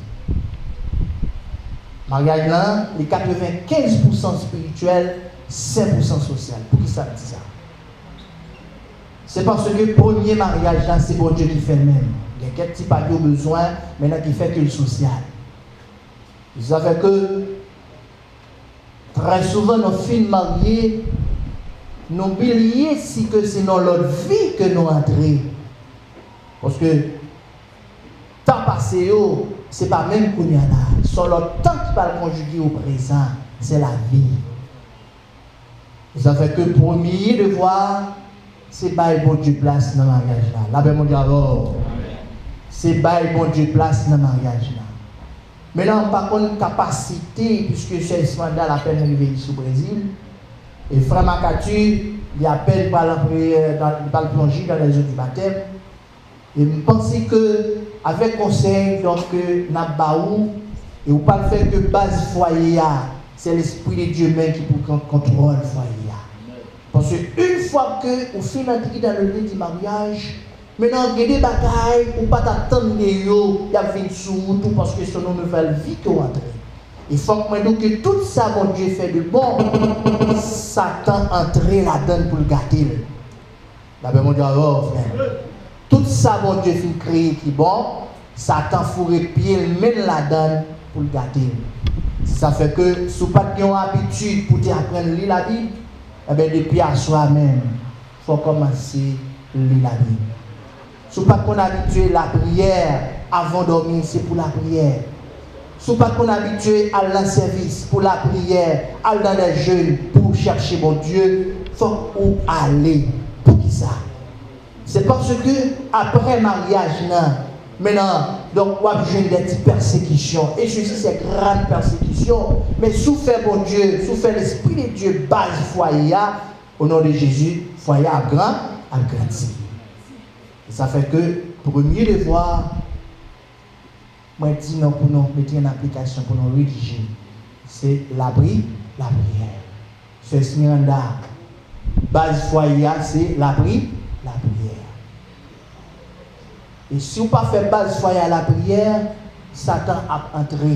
Maryaj lan, li katrevenkenz pousan espirityèl, senk pousan sosyal. Poukisa m di sa? Se paske premye maryaj la, se Bondye ki fè l menm. Gen kèk ti bagay yo bezwen, men nan ki fè ke l sosyal. Sa fè ke, trè souvan, nou fin marye, nou bliye si ke se nan lòt vi ke nou antre. Paske tan pase yo, se pa menm kounye a la. Se yon lòt tan ki pral konjige o prezan, se lavi. Sa fè ke premye devwa, se bay Bondye plas nan maryaj la. Lapè Bondye avè w. Se bay Bondye plas nan maryaj la. Men la, m pa konn kapasite, piske sè Esmeralda l apèn rive isit o Brezil, e frè Makati, li apèn pral antre, euh, dans, li pral plonje dans les eaux du baptême. E m panse ke avèk konsèy, donk, ke n ap ba ou, e ou pral fè ke baz fwaye a, se Lespri de Dye menm ki pou pran kontwòl fwaye a. Paske yon fwa ke ou fin antre dans le lit du mariage, men nan gen de bagay ou pa t atann de yo, y ap vin sou ou tou, paske se yon nouvèl vi ke w antre. E fòk mwen di w ke tout sa Bondye fè de bon, Satan antre ladann pou l gate l. Lapè Bondye avè w, frè m. Tout sa Bondye fin kreye ki bon, Satan foure pye l, men l ladann pou l gate l. Se sa fè ke si w pa t gen yon abitid pou w te aprann li Labib, enben, depi aswè a menm, fò w kòmanse li Labib. Si w pa t konn abitye lapriyè avan w dòmi, se pou lapriyè. Si w pa t konn abitye al nan sèvis pou lapriyè, al nan dè jèn pou w chèche Bondye, fòk ou ale. Poukisa? Se paske apre maryaj nan, men nan, donk, w ap jwenn de ti pèsekisyon. E sesi se gran pèsekisyon. Men si w fè Bondye, si w fè Lespri de Dye baz fwaye a, o non de Jezi, fwaye a ap gran, ap grandi. E sa fè ke premye devwa, mwen di nou pou nou mete an aplikasyon, pou nou redije, se lapri, lapriyè. Sè Esmeralda, baz fwaye a, se lapri, lapriyè. E si w pa fè baz fwaye a lapriyè, Satan ap antre.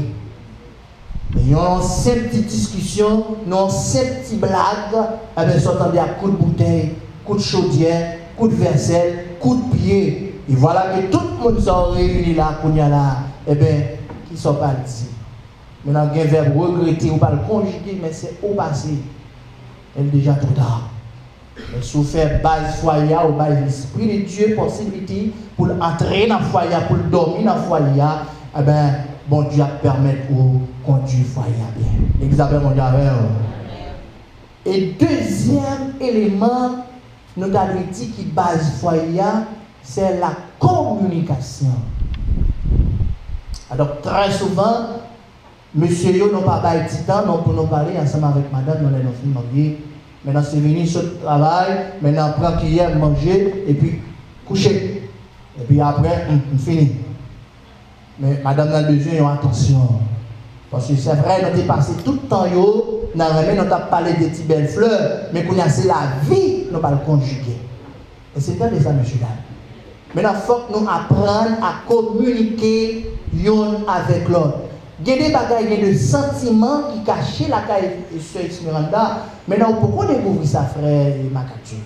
Men yon senp ti diskisyon, yon senp ti blag, enben, sa w tande ak kout boutèy, kout chodyè, kout vèsèl, kout pye. E vwala ke tout moun sa yo reyini la kounye a la, enben, kisa w pral di? Men nan gen vèb regrete, ou pral konjige, men se o pase. Men l deja twò ta. Men si w fè baz fwaye a, ou bay Lespri de Dye posiblite pou l antre nan fwaye a, pou l dòmi nan fwaye a, enben, Bondye ap pèmèt ou kondui fwaye a byen. Legliz la, lapè Bondye avè w. E dezyèm eleman, nou ta dwe di ki baz fwaye a, se la kominikasyon. Donk, trè souvan, mesye yo, nou pa bay ti tan non pou nou pale ansanm avèk madanm nou lè nou fin marye. Men nan se vini sot travay, men nan pran kiyè, manje, epi kouche. Epi apre, m, m fini. Men madanm nan bezwen yon atansyon. Paske se vre, nou te pase tout tan yo nan renmen, nou t ap pale de ti bèl flè, men kounye a se lavi nou pral konjige. Èske n tande sa, mesye dam? Mentnan, fòk nou aprann a kominike youn avèk lòt. Gen de bagay, gen de santiman ki kache lakay sè Esmeralda. Mentnan, ou poko dekouvri sa, frè Makati.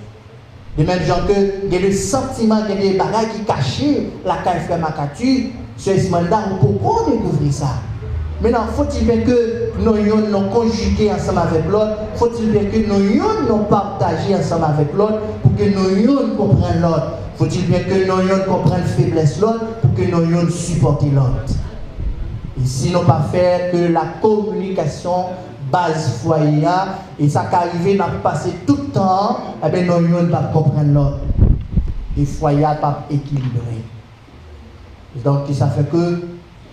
De menm jan ke gen de santiman, gen de bagay ki kache lakay frè Makati, sè Esmeralda, ou poko dekouvri sa. Mentnan, faut-il bien que nou youn nou konjige ansanm avèk lòt, faut-il bien que nou youn nou pataje ansanm avèk lòt, pou ke nou youn konprann lòt. Faut-il bien que nou youn konprann feblès lòt, pou ke nou youn sipòte lòt. E si nou pa fè ke la kominikasyon baz fwaye a, e sa ka rive n ap pase tout tan an, enben nou youn p ap konprann lòt. E fwaye a p ap ekilibre. Donk, ki sa fè ke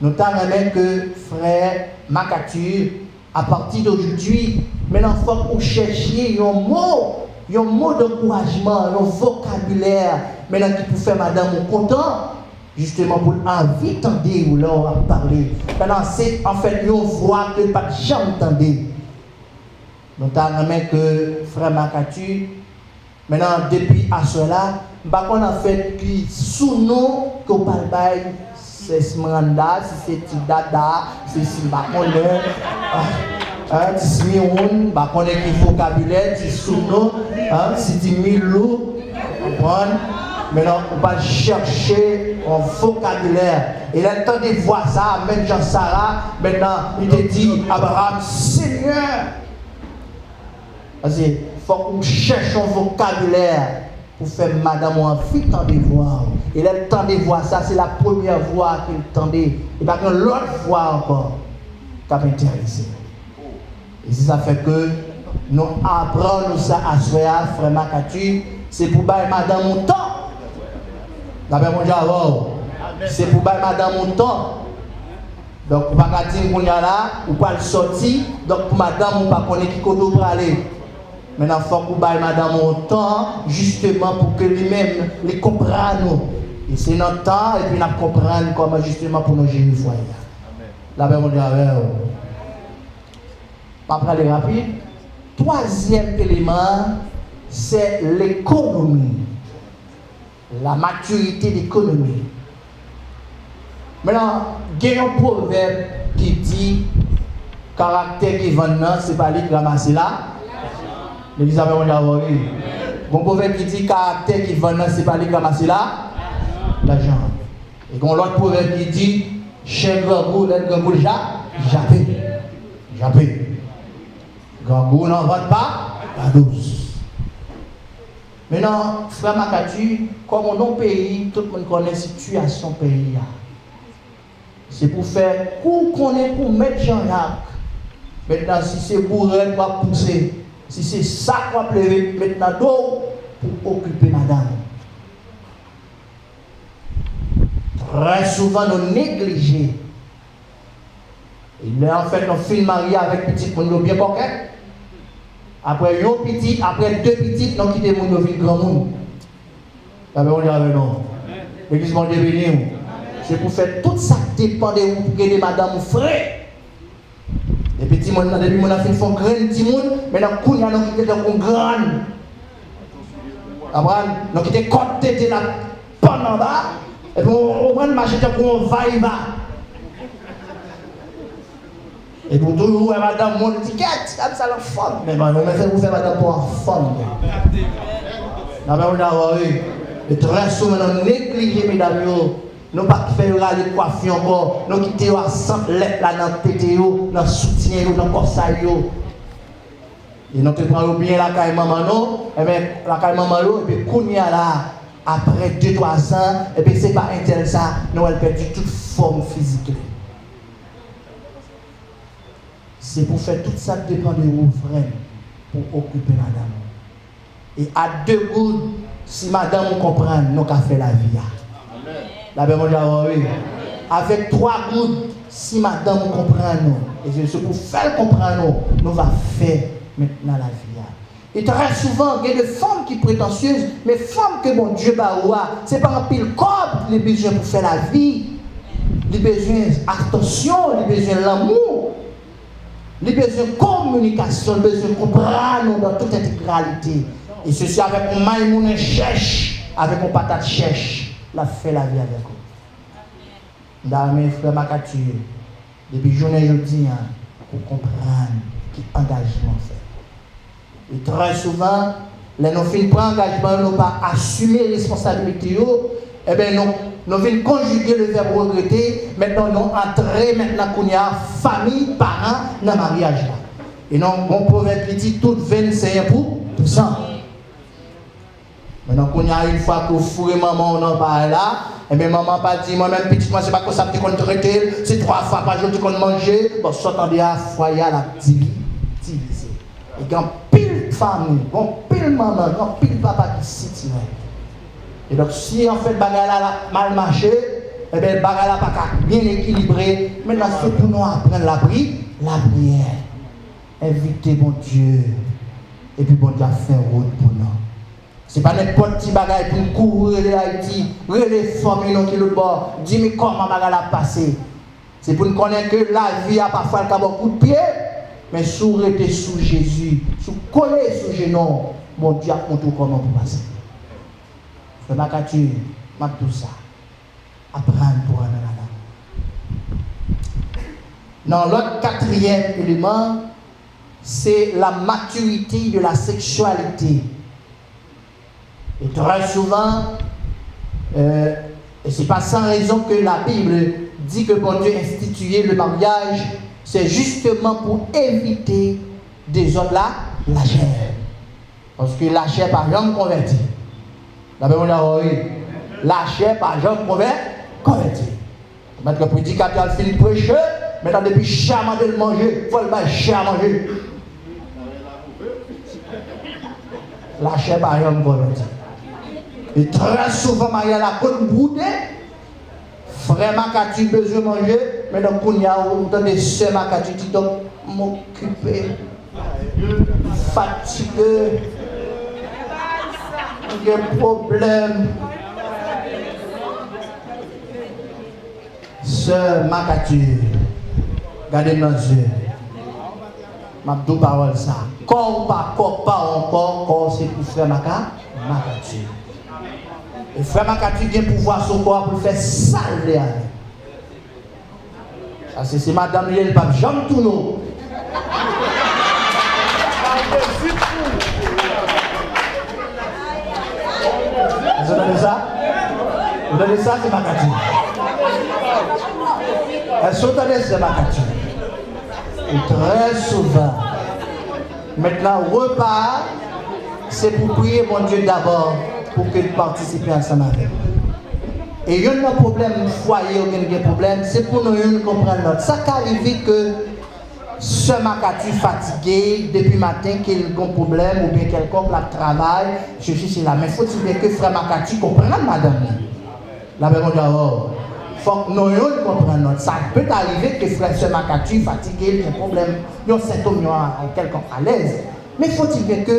nou ta renmen ke frè Makati, apati de jodi, mentnan fòk ou chèche yon mo, yon mo dankourajman, yon vokabilè, mentnan ki pou fè madanm ou kontan, jisteman pou l anvi tande w lè w ap pale. Mentnan, se, anfèt, yon vwa ke l pa t janm tande. Nou ta renmen ke frè Makati, mentnan, depi aswè la, m pa konn anfèt ki sounon ke w pral bay Esmeralda, si se ti Dada, si, si m pa konnen, ah, ah, ti Smiwoun, m pa konnen ki vokabilè, ti Souno, ah, si ti Milou, konprann? Mentnan, ou pral chèche yon vokabilè. E lè l tande vwa sa a, menm jan Sara, mentnan, li te di Abraram, Senyè! Paske fòk ou chèche yon vokabilè pou fè madanm ou anvi tande vwa w. E lè l tande vwa sa, se la premyè vwa ke l tande. E pa gen lòt vwa ankò k ap enterese l. E se sa fè ke nou aprann nou sa aswè a, frè Makati, se pou bay madanm ou tan. Lapè Bondye avè w. Se pou bay madanm ou tan. Donk, ou pa ka di m kounye a la, ou pral sòti, donk pou madanm ou pa konnen ki kote w prale. Mentnan, fòk ou bay madanm ou tan, jisteman, pou ke li menm, li konprann ou. E se nan tan, epi n ap konprann kòman, jisteman, pou nou jere fwaye a. Lapè Bondye avè w. M ap prale rapid. Twazyèm eleman an, se lekonomi. La maturité d'économie. Mentnan, gen yon pwovèb ki di, karaktè ki vann nan, se pa li k ranmase la. Legliz la, Bondye avè w, wi. Gon pwovèb ki di, karaktè ki vann nan, se pa li k ranmase la, lajan. E gon lòt pwovèb ki di, chen grangou, lè l grangou, l ja-, jape. Jape. Grangou nan vant pa, pa dous. Mentnan, frè Makati, kòm ou nan peyi, tout moun konnen sitiyasyon peyi a. Se pou fè kou w konnen pou mèt Jan Jak. Mentnan, si se bourèt w ap pouse, si se sak w ap leve, met nan do w pou okipe madanm ou. Trè souvan, nou neglije. E lè, anfèt, nou fin marye avèk pitit moun yo byen kòkèt. Apre yon pitit, apre de pitit, nou kite moun yo vin granmoun. Lapè Bondye avè nou. Legliz, Bondye beni w. Se pou fè tout sa k depann de ou pou ede madanm ou fre. Depi timoun nan, depi moun nan fin fè yon grenn timoun, mentnan kounye a nou kite l tankou yon grann. Konprann? Nou kite kòd tete l ap pann anba, epi ou, ou pran mache tankou yon vayva. Epi ou toujou wè madanm moun, ou di, "Kèt, ti dam sa l anfòm." Men, men, men fè, ou fè madanm pa w anfòm. Lapè Bondye avè w, wi. E trè souvan, nou neglije medam yo. Nou pa fè yo rale kwafi ankò. Nou kite yo a sant lèt la nan tete yo, nan soutyen yo, nan kòsay yo. E nou te pran yo byen lakay manman nou, enben, lakay manman yo, epi kounye a la, apre de, twa zan, epi se pa entèl sa, nou wè l pèdi tout fòm fizik li. Se pou fè tout sa k depann de ou, frè m, pou okipe madanm ou. E a de goud, si madanm ou konprann, nou ka fè lavi a. Lapè Bondye avè w, wi. Avèk twa goud, si madanm ou konprann ou, e se, se pou fè l konprann ou, nou va fè mentnan lavi a. E trè souvan, gen de fanm ki pretansyez, men fanm ke Bondye ba ou a, se pa anpil kòb li bezwen pou fè lavi. Li bezwen atansyon, li bezwen lanmou. Li bezwen kominikasyon, li bezwen konprann ou nan tout entegralite. E sesi avèk yon may moulen chèch, avèk yon patat chèch, l ap fè lavi avèk ou. M ta renmen frè Makati, depi jounen jodi a, pou konprann ki angajman w fè. E trè souvan, lè nou fin pran angajman yo, nou pa asime responsabilite yo, enben, nou, nou vin konjige le vèb regrete, mentnan nou antre mentnan kounye a, fanmi, paran, nan maryaj la. E non, gon pwovèb ki di, tout venn senyen pou, pou san. Mentnan kounye a, yon fwa ke w foure manman w nan bagay la, enben, manman pa di, mwen menm pitit mwen, se pa konsa m te konn trete l, se twa fwa pa jou l te konn manje, bon, sa w tande a, fwaye a l ap divi-, divize. E gen anpil fanmi, gen anpil manman, gen anpil papa ki sitiren. E donk, si anfèt bagay la, l ap mal mache, enben, bagay la pa ka byen ekilibre. Mentnan, se pou nou aprann lapri-, lapriyè. Envite Bondye, epi Bondye ap fè wout pou nou. Se pa nenpòt ti bagay pou n kouri rele Ayiti, rele fanmi nou ki lòtbò, di, "Men kòman bagay la ap pase?" Se pou n konnen ke lavi a, pafwa, l ka ba w kout pye, men si w rete sou Jezi, si w kole sou jenou w, Bondye ap montre w kòman pou pase. Frè Makati, m ap di w sa. Aprann pou w renmen madanm ou. Nan lòt katriyèm eleman, se la maturité de la sexualité. Et très souvent, euh, et c'est pas sans raison que la Bible dit que Bon Dieu institué le mariage, c'est justement pour éviter désordre la, la chair. Paske lachè pa janm konvèti. Dapre moun yo, wi. Lachè pa janm konvè, konvèti. Mèt predikatè al fin preche, men depi chè a mande l manje, fò l bay chè a manje. Lachè pa janm konvèti. E trè souvan, maryaj la konn bwoude. Frè Makati bezwen manje, men donk kounye a ou tande sè Makati di, donk, m okipe, m fatige, m gen pwoblèm. Sè Makati, gade m nan zye. M ap di w pawòl sa. Kò w pa kò pa w ankò, kò w se pou frè Maka, Makati. E frè Makati gen pouvwa sou kò a pou l fè sa l vle avè l. Paske se madanm li ye, li p ap janm tounen w. Èske w tande sa? Ou tande sa, se Makati? Èske w tande, se Makati? E trè souvan, mentnan, repa a, se pou priye Bondye dabò pou ke l patisipe ansanm avè nou. E youn nan pwoblèm fwaye yo gen, gen pwoblèm, se pou nou youn konprann lòt. Sa ka rive ke sè Makati fatige depi maten, ke l gon pwoblèm oubyen kèlkonk, l ap travay, sesi, sela. Men fòtil byen ke frè Makati konprann madanm li. Lapè Bondye avè w. Fòk nou youn konprann lòt. Sa pèt arive ke frè sè Makati fatige, l gen pwoblèm, yon sentòm, yon, yon kèlkonk malèz. Men fòtil byen ke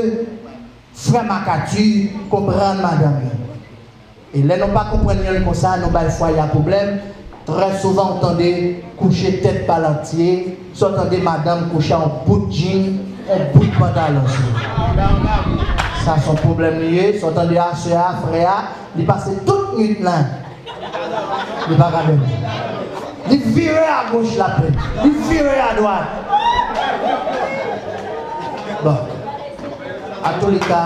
frè Makati konprann madanm li. E lè nou pa konprann youn konsa, nou bay fwaye a pwoblèm. Trè souvan, ou tande kouche tèt pa l antye, sa w tande madanm kouche a yon bout djin, yon bout pantalon sou li. Sa se yon pwoblèm li ye, sa w tande a, sè a, frè a, li pase tout nwit lan, li pa ka dòmi. Li vire agoch, l ap plenn, li vire adwat. Bon. Antouka,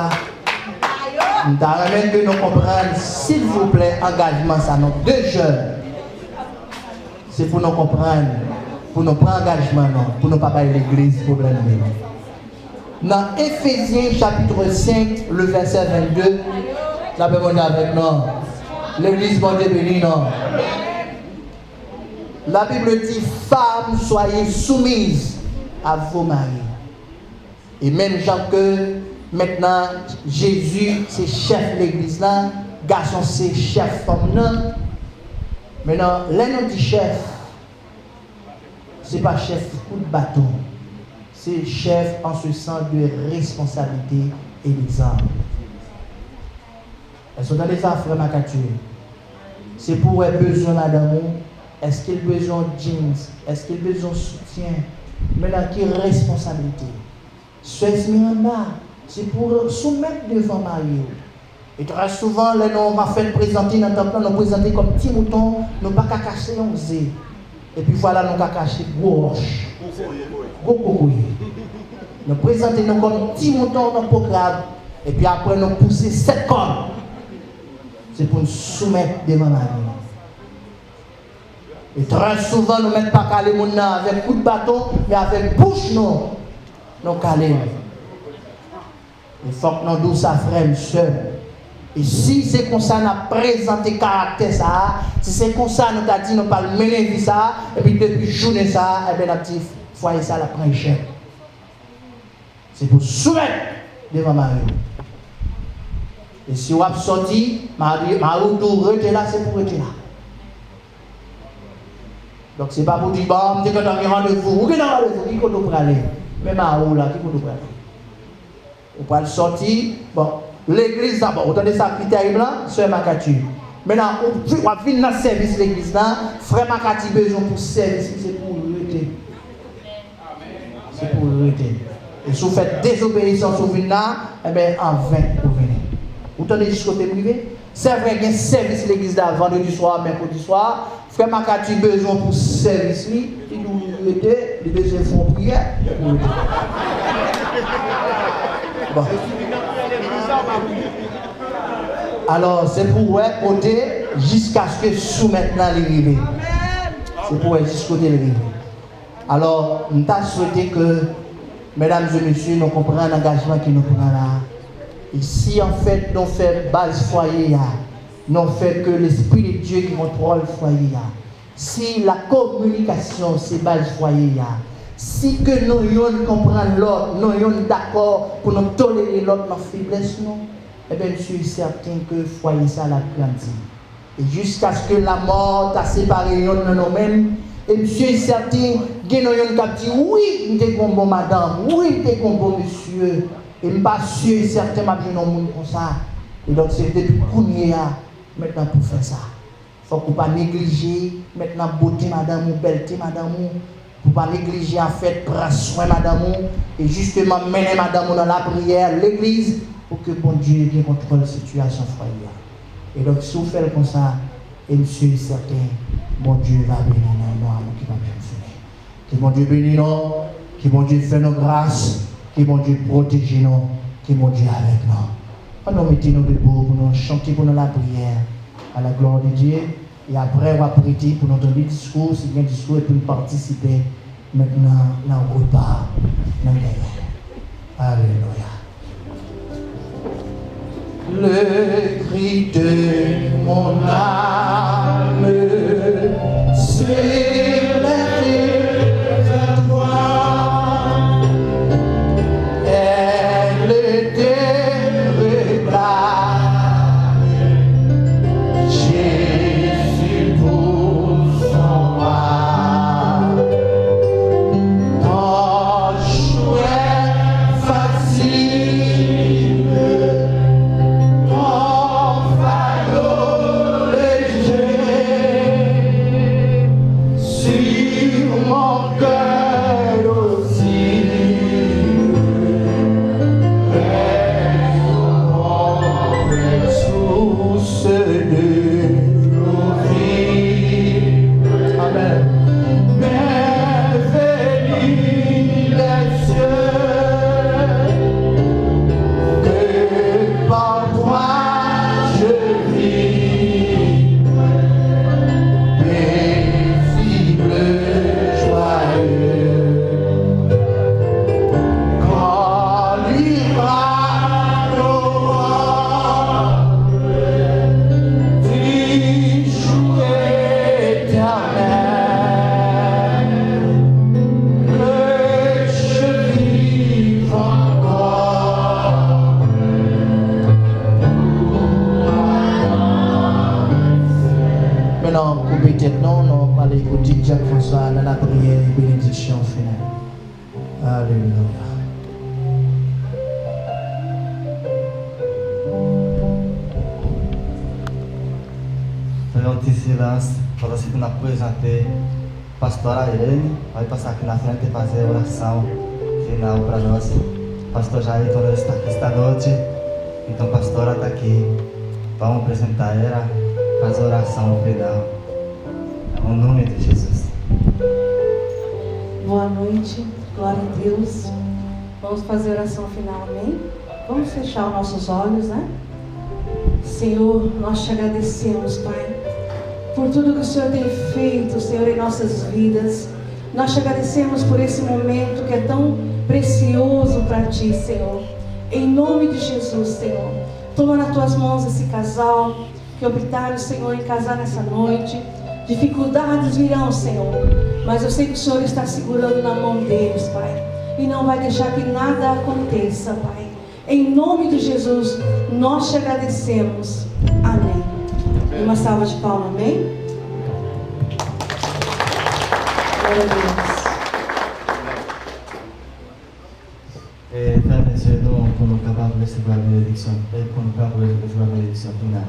m ta renmen ke nou konprann, silvouplè, angajman sa, non, de jèn. Se pou nou konprann, pou nou pran angajman nou, pou nou pa bay legliz pwoblèm li. Nan Efezyen chapit senk, le vèsè vennde, lapè Bondye avèk nou. Legliz, Bondye beni nou. La Bible dit, femmes, soyez soumises à vos maris. E menm jan ke mentnan Jezi se chèf legliz la, gason se chèf fanm nan. Mentnan, lè nou di chèf, se pa chèf kout baton. Se chèf en ce sens de responsabilité et d'exemple. Èske w tande sa, frè Makati? Se pou w wè bezwen madanm ou. Èske l bezwen yon jeans? Èske l bezwen yon soutyen? Men nan ki responsablite? Sè Esmeralda, se pou w soumèt devan mari w. E trè souvan, lè nou ap fè n prezante nan tanp lan, nou prezante kòm ti mouton, nou pa ka kache yon ze. Epi vwala, nou ka kache gwo wòch, gwo kokoye. Nou prezante nou kòm ti mouton nan po krab, epi apre nou pouse sèt kòn. Se pou n soumèt devan mari nou. E trè souvan, nou mèt pa kale moun nan avèk kout baton, men avèk bouch nou, nou kale l. E fòk nou di w sa, frè m, sè m. E si se konsa n ap prezante karaktè sa a, si se konsa nou ta di nou pral mennen vi sa a, epi depi jounen sa a, enben, n ap di fwaye sa a, l ap pran echèk. Se pou soumèt devan mari w. E si w ap sòti, mari, mari w di w rete la, se pou w rete la. Donk, se pa pou di, bon, m te gentan gen randevou. Ou gen randevou, ki kote w prale? Men mari w la, ki kote w prale? Ou pral sòti, bon, legliz la, bon, ou tande sa ki tèrib lan, sè Makati. Mentnan, ou vi-, w ap vin nan sèvis legliz la, frè Makati bezwen pou sèvis li, se pou w rete. Se pou w rete. E si w fè dezobeyisans ou vin la, enben, anven ou vini. Ou tande jis kote m rive? Se vre, gen sèvis legliz la vandredi swa, mèkredi swa, Kè Makati bezwen w pou sèvis li, li di w li rete, li bezwen fè yon priyè. Bon. Alò, se pou wè kote, jiskaske soumèt la li rive. Se pou wè jis kote li rive. Alò, m ta swete ke, medam e mesye, nou konprann angajman ke nou pran la. E si anfèt nou fè baz fwaye a, nou fè ke Lespri de Dye ki kontwòl fwaye a, si la kominikasyon se baz fwaye a, si ke nou yonn konprann lòt, nou yonn dakò pou nou tolere lòt nan feblès nou, ebyen, m si e sèten ke fwaye sa l ap grandi. E jiskaske lamò ta separe yonn nan nou menm, e m si e sèten gen nou yonn k ap di, wi, m te gen yon bon madanm, wi, m te gen yon bon mesye, e m pa si e sèten m ap jwenn yon moun konsa. E donk, se depi kounye a, mentnan pou fè sa. Fòk ou pa neglije mentnan bote madanm ou, bèlte madanm ou, pou pa neglije anfèt pran swen madanm ou, e jisteman mennen madanm ou nan lapriyè, legliz, pou ke Bondye gen kontwòl sitiyasyon fwaye a. E donk, si w fè l konsa, e m si e sèten, Bondye va beni nou nan yon amour ki p ap janm fini. Ke Bondye beni nou, ke Bondye fè nou gras, ke Bondye pwoteje nou, ke Bondye avèk nou. Ann nou mete nou debou pou nou chante pou nou lapriyè, à la gloire de Dieu. E apre, w ap rete pou nou tande diskou, si gen diskou, epi n patisipe mentnan nan repa nan dèyè. Alelouya. Le cri de mon âme s'élève vers toi. Elle te réclame, Jésus, pour son roi. Ton choix facile, ton fardeau léger, sur mon cœur aussi, reste source de nos vies. Amen. Bénis les cieux, que par toi je vibre, paisible, joyeux. Quand l'ira l'aurore du jour éternel, que je vive encore pour annoncer. Mentnan, koupe tèt nou, nou prale koute Dyak Franswa nan lapriyè e benediksyon final. Alelouya. Fè yon ti silans pandan se pou n ap prezante Pastora Irene, poi passa aqui na frente fazer a oração final para nós. Pastor Jair, toda esta, esta noite. Então, pastora está aqui. Vamos apresentar ela, fazer a oração final. No nome de Jesus. Boa noite, glória a Deus. Vamos fazer oração final, amém? Vamos fechar os nossos olhos, né? Senhor, nós te agradecemos, Pai, por tudo que o Senhor tem feito, Senhor, em nossas vidas. Nós te agradecemos por esse momento que é tão precioso para ti, Senhor. Em nome de Jesus, Senhor, toma nas tuas mãos esse casal que optaram, Senhor, em casar nessa noite. Dificuldades virão, Senhor, mas eu sei que o Senhor está segurando na mão deles, Pai, e não vai deixar que nada aconteça, Pai. Em nome de Jesus, nós te agradecemos. Amém. E uma salva de palmas, amém? Glória a Deus. E, fèmen je nou pou nou kapab resevwa benediksyon, e pou nou kapab resevwa benediksyon final.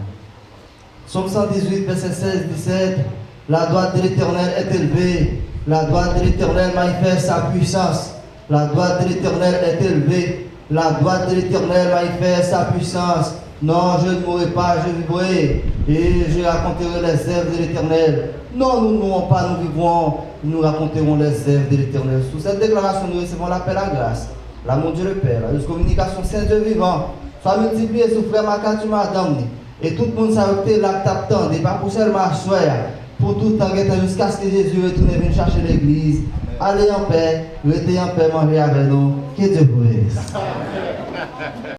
Psaume cent dix-huit, verset seize, dix-sept. La droite de l'Éternel est élevée. La droite de l'Éternel manifeste sa puissance. La droite de l'Éternel est élevée. La droite de l'Éternel manifeste sa puissance. Non, je ne mourrai pas, je vivrai, et je raconterai les œuvres de l'Éternel. Non, nous ne mourrons pas, nous vivrons, nous raconterons les œuvres de l'Éternel. Sous cette déclaration, nous recevons la paix, la grâce, l'amour de Dieu le Père, la douce communication Saint Dieu vivant, soit multipliée sou frè Makati, madanm ni, e tout moun sa yo ki te la k t ap tande, pa pou sèlman aswè a, pou tout tan gentan, jiskaske Jezi retounen vin chache legliz. Allez en paix, rete an pè, manje avè nou. Que Dieu vous bénisse.